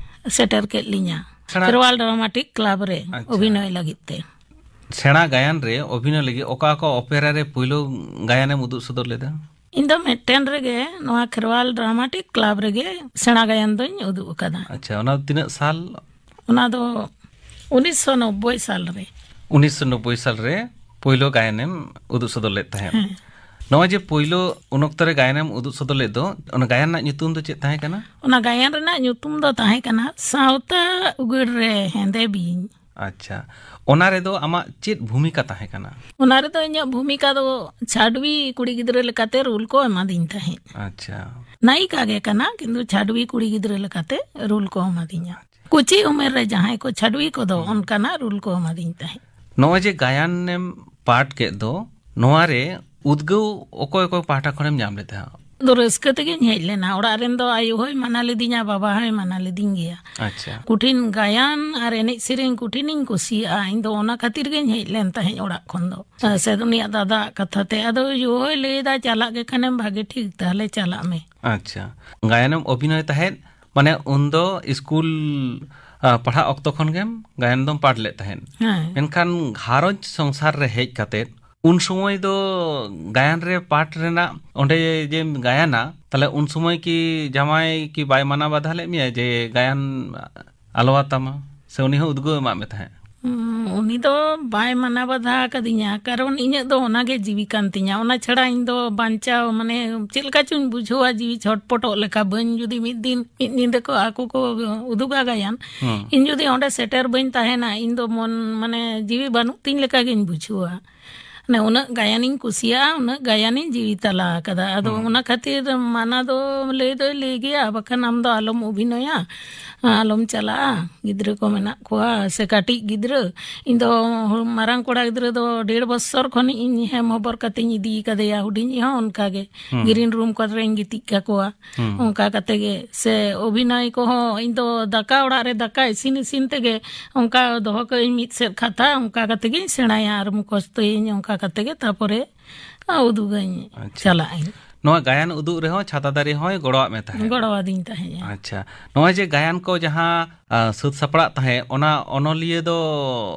ᱥᱮᱴᱮᱨ ᱠᱮᱫ ᱞᱤᱧᱟ᱾ ᱥᱮᱬᱟ ᱠᱷᱮᱨᱣᱟᱞ ᱰᱨᱟᱢᱟᱴᱤᱠ ᱠᱞᱟᱵᱽ ᱨᱮ ᱟᱪᱪᱷᱟ᱾ ᱚᱵᱷᱤᱱᱚᱭ ᱞᱟᱹᱜᱤᱫ ᱛᱮ᱾ ᱥᱮᱬᱟ ᱜᱟᱭᱟᱱ ᱨᱮ ᱚᱵᱷᱤᱱᱚᱭ ᱞᱟᱹᱜᱤᱫ ᱚᱠᱟ ᱚᱠᱟ ᱚᱯᱮᱨᱟ ᱨᱮ ᱯᱳᱭᱞᱳ ᱜᱟᱭᱟᱱᱮᱢ ᱩᱫᱩᱜ ᱥᱚᱫᱚᱨ ᱞᱮᱫᱟ? ᱤᱧ ᱫᱚ ᱢᱤᱫᱴᱮᱱ ᱨᱮᱜᱮ, ᱱᱚᱣᱟ ᱠᱷᱮᱨᱣᱟᱞ ᱰᱨᱟᱢᱟᱴᱤᱠ ᱠᱞᱟᱵᱽ ᱨᱮᱜᱮ ᱥᱮᱬᱟ ᱜᱟᱭᱟᱱ ᱫᱚᱧ ᱩᱫᱩᱜ ᱟᱠᱟᱫᱟ᱾ ᱟᱪᱪᱷᱟ, ᱚᱱᱟ ᱫᱚ ᱛᱤᱱᱟᱹᱜ ᱥᱟᱞ? ᱚᱱᱟ ᱫᱚ ᱩᱱᱤᱥᱥᱚ ᱱᱚᱵᱵᱳᱭ ᱥᱟᱞ ᱨᱮ᱾ ᱩᱱᱤᱥᱥᱚ ᱱᱚᱵᱵᱳᱭ ᱥᱟᱞ ᱨᱮ ᱯᱳᱭᱞᱳ ᱜᱟᱭᱟᱱᱮᱢ ᱩᱫᱩᱜ ᱥᱚᱫᱚᱨ ᱞᱮᱫ ᱛᱟᱦᱮᱸᱫ᱾ ᱦᱮᱸ᱾ ᱱᱚᱜᱼᱚᱭ ᱡᱮ ᱯᱳᱭᱞᱳ ᱩᱱ ᱚᱠᱛᱚ ᱨᱮ ᱜᱟᱭᱟᱱᱮᱢ ᱩᱫᱩᱜ ᱥᱚᱫᱚᱨ ᱞᱮᱫ ᱫᱚ, ᱚᱱᱟ ᱜᱟᱭᱟᱱ ᱨᱮᱱᱟᱜ ᱧᱩᱛᱩᱢ ᱫᱚ ᱪᱮᱫ ᱛᱟᱦᱮᱸ ᱠᱟᱱᱟ? ᱚᱱᱟ ᱜᱟᱭᱟᱱ ᱨᱮᱱᱟᱜ ᱧᱩᱛᱩᱢ ᱫᱚ ᱛᱟᱦᱮᱸ ᱠᱟᱱᱟ ᱥᱟᱶᱛᱟ ᱩᱜᱟᱹᱲ ᱨᱮ ᱦᱮᱸᱫᱮ ᱵᱤᱧ᱾ ᱟᱪᱪᱷᱟ, ᱚᱱᱟ ᱨᱮᱫᱚ ᱟᱢᱟᱜ ᱪᱮᱫ ᱵᱷᱩᱢᱤᱠᱟ ᱛᱟᱦᱮᱸ ᱠᱟᱱᱟ? ᱚᱱᱟ ᱨᱮᱫᱚ ᱤᱧᱟᱹᱜ ᱵᱷᱩᱢᱤᱠᱟ ᱫᱚ ᱪᱷᱟᱰᱣᱤ ᱠᱩᱲᱤ ᱜᱤᱫᱽᱨᱟᱹ ᱞᱮᱠᱟᱛᱮ ᱨᱳᱞ ᱠᱚ ᱮᱢᱟᱫᱤᱧ ᱛᱟᱦᱮᱸᱫ᱾ ᱟᱪᱪᱷᱟ᱾ ᱱᱟᱭᱤᱠᱟ ᱜᱮ ᱠᱟᱱᱟ, ᱠᱤᱱᱛᱩ ᱪᱷᱟᱰᱣᱤ ᱠᱩᱲᱤ ᱜᱤᱫᱽᱨᱟᱹ ᱞᱮᱠᱟᱛᱮ ᱨᱳᱞ ᱠᱚ ᱮᱢᱟᱫᱤᱧᱟ᱾ ᱠᱩᱪᱤ ᱩᱢᱮᱨ ᱨᱮ ᱡᱟᱦᱟᱸᱭ ᱠᱚ ᱪᱷᱟᱰᱣᱤ ᱠᱚᱫᱚ ᱦᱩᱸ᱾ ᱚᱱᱠᱟᱱᱟᱜ ᱨᱳᱞ ᱠᱚ ᱮᱢᱟᱫᱤᱧ ᱛᱟᱦᱮᱸᱫ᱾ ᱱᱚᱜᱼᱚᱭ ᱡᱮ ᱜᱟᱭᱟᱱᱮᱢ ᱯᱟᱴ ᱠᱮᱫ ᱫᱚ, ᱱᱚᱣᱟ ᱨᱮ ᱩᱫᱽᱜᱟᱹᱣ ᱚᱠᱚᱭ ᱚᱠᱚᱭ ᱯᱟᱦᱴᱟ ᱠᱷᱚᱱᱮᱢ ᱧᱟᱢ ᱞᱮᱫ ᱛᱟᱦᱮᱸᱫ? ᱫᱚ ᱨᱟᱹᱥᱠᱟᱹ ᱛᱮᱜᱮᱧ ᱦᱮᱡ ᱞᱮᱱᱟ᱾ ᱚᱲᱟᱜ ᱨᱮᱱ ᱫᱚ ᱟᱭᱳ ᱦᱚᱸᱭ ᱢᱟᱱᱟ ᱞᱤᱫᱤᱧᱟ, ᱵᱟᱵᱟ ᱦᱚᱸᱭ ᱢᱟᱱᱟ ᱞᱤᱫᱤᱧ ᱜᱮᱭᱟ᱾ ᱟᱪᱪᱷᱟ᱾ ᱠᱚᱴᱷᱤᱱ ᱜᱟᱭᱟᱱ ᱟᱨ ᱮᱱᱮᱡ ᱥᱮᱨᱮᱧ ᱠᱚᱴᱷᱤᱱᱤᱧ ᱠᱩᱥᱤᱭᱟᱜᱼᱟ᱾ ᱤᱧ ᱫᱚ ᱚᱱᱟ ᱠᱷᱟᱹᱛᱤᱨ ᱜᱤᱧ ᱦᱮᱡ ᱞᱮᱱ ᱛᱟᱦᱮᱸᱫ ᱚᱲᱟᱜ ᱠᱷᱚᱱ ᱫᱚ᱾ ᱥᱮᱫᱩᱱᱤᱭᱟᱜ ᱫᱟᱫᱟᱣᱟᱜ ᱠᱟᱛᱷᱟ ᱛᱮ᱾ ᱟᱫᱚ ᱭᱳ ᱦᱚᱸᱭ ᱞᱟᱹᱭᱫᱟ, "ᱪᱟᱞᱟᱜ ᱜᱮ ᱠᱷᱟᱱᱮᱢ ᱵᱷᱟᱜᱮ ᱴᱷᱤᱠ, ᱛᱟᱦᱞᱮ ᱪᱟᱞᱟᱜ ᱢᱮ᱾" ᱟᱪᱪᱷᱟ᱾ ᱜᱟᱭᱟᱱᱮᱢ ᱚᱵᱷᱤᱱᱚᱭ ᱛᱟᱦᱮᱸᱫ, ᱢᱟᱱᱮ ᱩᱱᱫᱚ ᱥᱠᱩᱞ, ᱟ, ᱯᱟᱲᱦᱟᱜ ᱚᱠᱛᱚ ᱠᱷᱚᱱ ᱜᱮᱢ ᱜᱟᱭᱟᱱ ᱫᱚᱢ ᱯᱟᱴ ᱞᱮᱫ ᱛᱟᱦᱮᱸᱫ᱾ ᱦᱮᱸ᱾ ᱢᱮᱱᱠᱷᱟᱱ ᱜᱷᱟᱨᱚᱸᱡᱽ ᱥᱚᱝᱥᱟᱨ ᱨᱮ ᱦᱮᱡ ᱠᱟᱛᱮᱫ ᱩᱱ ᱥᱚᱢᱚᱭ ᱫᱚ ᱜᱟᱭᱟᱱ ᱨᱮ ᱯᱟᱴ ᱨᱮᱱᱟᱜ, ᱚᱸᱰᱮ ᱡᱮᱢ ᱜᱟᱭᱟᱱᱟ, ᱛᱟᱦᱞᱮ ᱩᱱ ᱥᱚᱢᱚᱭ ᱠᱤ ᱡᱟᱶᱟᱭ ᱠᱤ ᱵᱟᱭ ᱢᱟᱱᱟ ᱵᱟᱫᱷᱟ ᱞᱮᱫ ᱢᱮᱭᱟ ᱡᱮ ᱜᱟᱭᱟᱱ ᱟᱞᱚᱣᱟ ᱛᱟᱢᱟ, ᱥᱮ ᱩᱱᱤ ᱦᱚᱸ ᱩᱫᱽᱜᱟᱹᱣ ᱮᱢᱟᱜ ᱢᱮ ᱛᱟᱦᱮᱸᱫ? ᱩᱸ, ᱩᱱᱤ ᱫᱚ ᱵᱟᱭ ᱢᱟᱱᱟ ᱵᱟᱫᱷᱟ ᱟᱠᱟᱫᱤᱧᱟ, ᱠᱟᱨᱚᱱ ᱤᱧᱟᱹᱜ ᱫᱚ ᱚᱱᱟᱜᱮ ᱡᱤᱣᱤ ᱠᱟᱱ ᱛᱤᱧᱟ᱾ ᱚᱱᱟ ᱪᱷᱟᱲᱟ ᱤᱧ ᱫᱚ ᱵᱟᱧᱪᱟᱣ, ᱢᱟᱱᱮ, ᱪᱮᱫ ᱞᱮᱠᱟ ᱪᱚᱧ ᱵᱩᱡᱷᱟᱹᱣᱟ ᱡᱤᱣᱤ ᱪᱷᱚᱴᱯᱚᱴᱚᱜ ᱞᱮᱠᱟ᱾ ᱵᱟᱹᱧ ᱡᱩᱫᱤ ᱢᱤᱫ ᱫᱤᱱ ᱢᱤᱫ ᱧᱤᱫᱟᱹ ᱠᱚ ᱟᱠᱚ ᱠᱚ ᱩᱫᱩᱜᱟ ᱜᱟᱭᱟᱱ, ᱦᱩᱸ᱾ ᱤᱧ ᱡᱩᱫᱤ ᱚᱸᱰᱮ ᱥᱮᱴᱮᱨ ᱵᱟᱹᱧ ᱛᱟᱦᱮᱱᱟ, ᱤᱧ ᱫᱚ ᱢᱚᱱ, ᱢᱟᱱᱮ, ᱡᱤᱣᱤ ᱵᱟᱹᱱᱩᱜ ᱛᱤᱧ ᱞᱮᱠᱟ ᱜᱤᱧ ᱵᱩᱡᱷᱟᱹᱣᱟ᱾ ᱢᱟᱱᱮ, ᱩᱱᱟᱹᱜ ᱜᱟᱭᱟᱱᱤᱧ ᱠᱩᱥᱤᱭᱟᱜᱼᱟ, ᱩᱱᱟᱹᱜ ᱜᱟᱭᱟᱱᱤᱧ ᱡᱤᱣᱤ ᱛᱟᱞᱟ ᱟᱠᱟᱫᱟ᱾ ᱟᱫᱚ ᱦᱩᱸ᱾ ᱚᱱᱟ ᱠᱷᱟᱹᱛᱤᱨ ᱢᱟᱱᱟ ᱫᱚ ᱞᱟᱹᱭ ᱫᱚᱭ ᱞᱟᱹᱭ ᱜᱮᱭᱟ, "ᱵᱟᱠᱷᱟᱱ ᱟᱢ ᱫᱚ ᱟᱞᱚᱢ ᱚᱵᱷᱤᱱᱚᱭᱟ, ᱟᱞᱚᱢ ᱪᱟᱞᱟᱜᱼᱟ, ᱜᱤᱫᱽᱨᱟᱹ ᱠᱚ ᱢᱮᱱᱟᱜ ᱠᱚᱣᱟ, ᱥᱮ ᱠᱟᱹᱴᱤᱡ ᱜᱤᱫᱽᱨᱟᱹ, ᱤᱧ ᱫᱚ ᱢᱟᱨᱟᱝ ᱠᱚᱲᱟ ᱜᱤᱫᱽᱨᱟᱹ ᱫᱚ ᱰᱮᱲ ᱵᱚᱪᱷᱚᱨ ᱠᱷᱚᱱ ᱤᱧ ᱦᱮᱢ ᱦᱚᱵᱚᱨ ᱠᱟᱛᱮᱧ ᱤᱫᱤ ᱠᱟᱫᱮᱭᱟ, ᱦᱩᱰᱤᱧ ᱦᱚᱸ ᱚᱱᱠᱟ ᱜᱮ, ᱦᱩᱸ᱾ ᱜᱨᱤᱱ ᱨᱩᱢ ᱠᱚᱨᱮᱧ ᱜᱤᱛᱤᱡ ᱠᱟᱠᱚᱣᱟ, ᱦᱩᱸ᱾ ᱚᱱᱠᱟ ᱠᱟᱛᱮ ᱜᱮ, ᱥᱮ ᱚᱵᱷᱤᱱᱚᱭ ᱠᱚᱦᱚᱸ ᱤᱧ ᱫᱚ ᱫᱟᱠᱟ ᱚᱲᱟᱜ ᱨᱮ ᱫᱟᱠᱟ ᱤᱥᱤᱱ ᱤᱥᱤᱱ ᱛᱮᱜᱮ ᱚᱱᱠᱟ ᱫᱚᱦᱚ ᱠᱟᱜ ᱟᱹᱧ ᱢᱤᱫ ᱥᱮᱫ ᱠᱷᱟᱛᱟ, ᱚᱱᱠᱟ ᱠᱟᱛᱮ ᱜᱤᱧ ᱥᱮᱬᱟᱭᱟ ᱟᱨ ᱢᱩᱠᱷᱚᱥᱛᱚᱭᱟᱹᱧ, ᱚᱱᱠᱟ ᱠᱟᱛᱮ ᱜᱮ ᱛᱟᱯᱚᱨᱮ ᱩᱫᱩᱜᱟᱹᱧ, ᱟᱪᱪᱷᱟ᱾ ᱪᱟᱞᱟᱜ ᱟᱹᱧ᱾" ᱱᱚᱣᱟ ᱜᱟᱭᱟᱱ ᱩᱫᱩᱜ ᱨᱮᱦᱚᱸ ᱪᱷᱟᱛᱟ ᱫᱟᱨᱮ ᱦᱚᱸᱭ ᱜᱚᱲᱚᱣᱟᱜ ᱢᱮ ᱛᱟᱦᱮᱸᱫ? ᱜᱚᱲᱚᱣᱟᱫᱤᱧ ᱛᱟᱦᱮᱸᱫ᱾ ᱟᱪᱪᱷᱟ, ᱱᱚᱜᱼᱚᱭ ᱡᱮ ᱜᱟᱭᱟᱱ ᱠᱚ ᱡᱟᱦᱟᱸ, ᱟ, ᱥᱟᱹᱛ ᱥᱟᱯᱲᱟᱜ ᱛᱟᱦᱮᱸᱫ, ᱚᱱᱟ ᱚᱱᱚᱞᱤᱭᱟᱹ ᱫᱚ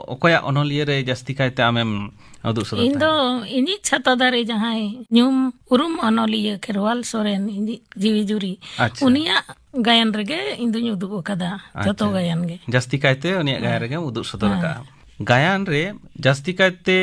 ᱚᱠᱚᱭᱟᱜ ᱚᱱᱚᱞᱤᱭᱟᱹ ᱨᱮ ᱡᱟᱹᱥᱛᱤ ᱠᱟᱭᱛᱮ ᱟᱢᱮᱢ ᱩᱫᱩᱜ ᱥᱚᱫᱚᱨ ᱤᱧ ᱫᱚ ᱛᱟᱦᱮᱸᱫ? ᱤᱧᱤᱡ ᱪᱷᱟᱛᱟ ᱫᱟᱨᱮ ᱡᱟᱦᱟᱸᱭ ᱧᱩᱢ ᱩᱨᱩᱢ ᱚᱱᱚᱞᱤᱭᱟᱹ ᱠᱷᱮᱨᱣᱟᱞ ᱥᱚᱨᱮᱱ, ᱤᱧᱤᱡ ᱡᱤᱣᱤ ᱡᱩᱨᱤ, ᱟᱪᱪᱷᱟ᱾ ᱩᱱᱤᱭᱟᱜ ᱜᱟᱭᱟᱱ ᱨᱮᱜᱮ ᱤᱧ ᱫᱩᱧ ᱩᱫᱩᱜ ᱟᱠᱟᱫᱟ ᱡᱚᱛᱚ ᱟᱪᱪᱷᱟ᱾ ᱜᱟᱭᱟᱱ ᱜᱮ᱾ ᱡᱟᱹᱥᱛᱤ ᱠᱟᱭᱛᱮ ᱩᱱᱤᱭᱟᱜ ᱜᱟᱭᱟᱱ ᱦᱮᱸ᱾ ᱨᱮᱜᱮᱢ ᱩᱫᱩᱜ ᱥᱚᱫᱚᱨ ᱦᱮᱸ᱾ ᱟᱠᱟᱫᱼᱟ᱾ ᱜᱟᱭᱟᱱ ᱨᱮ ᱡᱟᱹᱥᱛᱤ ᱠᱟᱭᱛᱮ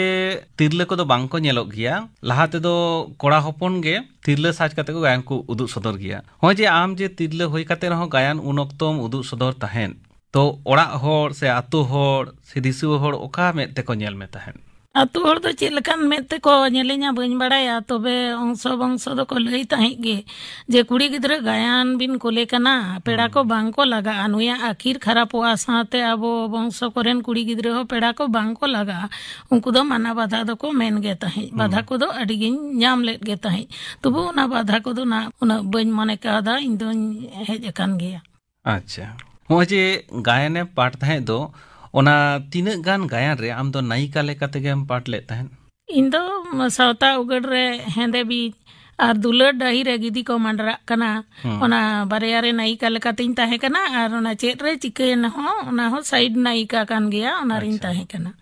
ᱛᱤᱨᱞᱟᱹ ᱠᱚᱫᱚ ᱵᱟᱝ ᱠᱚ ᱧᱮᱞᱚᱜ ᱜᱮᱭᱟ᱾ ᱞᱟᱦᱟ ᱛᱮᱫᱚ ᱠᱚᱲᱟ ᱦᱚᱯᱚᱱ ᱜᱮ ᱛᱤᱨᱞᱟᱹ ᱥᱟᱡᱽ ᱠᱟᱛᱮ ᱠᱚ ᱜᱟᱭᱟᱱ ᱠᱚ ᱩᱫᱩᱜ ᱥᱚᱫᱚᱨ ᱜᱮᱭᱟ᱾ ᱱᱚᱜᱼᱚᱭ ᱡᱮ ᱟᱢ ᱡᱮ ᱛᱤᱨᱞᱟᱹ ᱦᱩᱭ ᱠᱟᱛᱮ ᱨᱮᱦᱚᱸ ᱜᱟᱭᱟᱱ ᱩᱱ ᱚᱠᱛᱚᱢ ᱩᱫᱩᱜ ᱥᱚᱫᱚᱨ ᱛᱟᱦᱮᱸᱫ, ᱛᱚ ᱚᱲᱟᱜ ᱦᱚᱲ ᱥᱮ ᱟᱛᱳ ᱦᱚᱲ ᱥᱮ ᱫᱤᱥᱩᱣᱟᱹ ᱦᱚᱲ ᱚᱠᱟ ᱢᱮᱫ ᱛᱮᱠᱚ ᱧᱮᱞ ᱢᱮ ᱛᱟᱦᱮᱸᱫ? ᱟᱛᱳ ᱦᱚᱲ ᱫᱚ ᱪᱮᱫ ᱞᱮᱠᱟᱱ ᱢᱮᱫ ᱛᱮᱠᱚ ᱧᱮᱞᱤᱧᱟ ᱵᱟᱹᱧ ᱵᱟᱲᱟᱭᱟ, ᱛᱚᱵᱮ ᱚᱝᱥᱚ ᱵᱚᱝᱥᱚ ᱫᱚᱠᱚ ᱞᱟᱹᱭ ᱛᱟᱦᱮᱸᱫ ᱜᱮ ᱡᱮ ᱠᱩᱲᱤ ᱜᱤᱫᱽᱨᱟᱹ ᱜᱟᱭᱟᱱ ᱵᱤᱱ ᱠᱩᱞᱮ ᱠᱟᱱᱟ, ᱯᱮᱲᱟ ᱠᱚ ᱵᱟᱝ ᱠᱚ ᱞᱟᱜᱟᱜᱼᱟ, ᱱᱩᱭᱟᱜ ᱟᱹᱠᱷᱤᱨ ᱠᱷᱟᱨᱟᱯᱚᱜᱼᱟ, ᱥᱟᱶᱛᱮ ᱟᱵᱚ ᱵᱚᱝᱥᱚ ᱠᱚᱨᱮᱱ ᱠᱩᱲᱤ ᱜᱤᱫᱽᱨᱟᱹ ᱦᱚᱸ ᱯᱮᱲᱟ ᱠᱚ ᱵᱟᱝ ᱠᱚ ᱞᱟᱜᱟᱜᱼᱟ᱾ ᱩᱱᱠᱩ ᱫᱚ ᱢᱟᱱᱟ ᱵᱟᱫᱷᱟ ᱫᱚᱠᱚ ᱢᱮᱱ ᱜᱮ ᱛᱟᱦᱮᱸᱫ᱾ ᱵᱟᱫᱷᱟ ᱠᱚᱫᱚ ᱟᱹᱰᱤ ᱜᱤᱧ ᱧᱟᱢ ᱞᱮᱫ ᱜᱮ ᱛᱟᱦᱮᱸᱫ, ᱛᱚᱵᱩ ᱚᱱᱟ ᱵᱟᱫᱷᱟ ᱠᱚᱫᱚ ᱱᱟ ᱩᱱᱟᱹᱜ ᱵᱟᱹᱧ ᱢᱚᱱᱮ ᱠᱟᱣᱫᱟ, ᱤᱧ ᱫᱚᱧ ᱦᱮᱡ ᱟᱠᱟᱱ ᱜᱮᱭᱟ᱾ ᱟᱪᱪᱷᱟ, ᱱᱚᱜᱼᱚᱭ ᱡᱮ ᱜᱟᱭᱟᱱᱮᱢ ᱯᱟᱴ ᱛᱟᱦᱮᱸᱫ ᱫᱚ, ᱚᱱᱟ ᱛᱤᱱᱟᱹᱜ ᱜᱟᱱ ᱜᱟᱭᱟᱱ ᱨᱮ ᱟᱢ ᱫᱚ ᱱᱟᱭᱤᱠᱟ ᱞᱮᱠᱟ ᱛᱮᱜᱮᱢ ᱯᱟᱴ ᱞᱮᱫ ᱛᱟᱦᱮᱸᱫ? ᱤᱧ ᱫᱚ ᱥᱟᱶᱛᱟ ᱩᱜᱟᱹᱲ ᱨᱮ ᱦᱮᱸᱫᱮ ᱵᱤᱡ ᱟᱨ ᱫᱩᱞᱟᱹᱲ ᱰᱟᱹᱦᱤ ᱨᱮ ᱜᱤᱫᱤ ᱠᱚ ᱢᱟᱸᱰᱨᱟᱜ ᱠᱟᱱᱟ, ᱚᱱᱟ ᱵᱟᱨᱭᱟ ᱨᱮ ᱱᱟᱭᱤᱠᱟ ᱞᱮᱠᱟᱛᱤᱧ ᱛᱟᱦᱮᱸ ᱠᱟᱱᱟ᱾ ᱟᱨ ᱚᱱᱟ ᱪᱮᱫ ᱨᱮ ᱪᱤᱠᱟᱹᱭᱮᱱᱟ ᱦᱚᱸ, ᱚᱱᱟ ᱦᱚᱸ ᱥᱟᱭᱤᱰ ᱱᱟᱭᱤᱠᱟ ᱠᱟᱱ ᱜᱮᱭᱟ, ᱚᱱᱟ ᱨᱤᱧ ᱛᱟᱦᱮᱸ ᱠᱟᱱᱟ᱾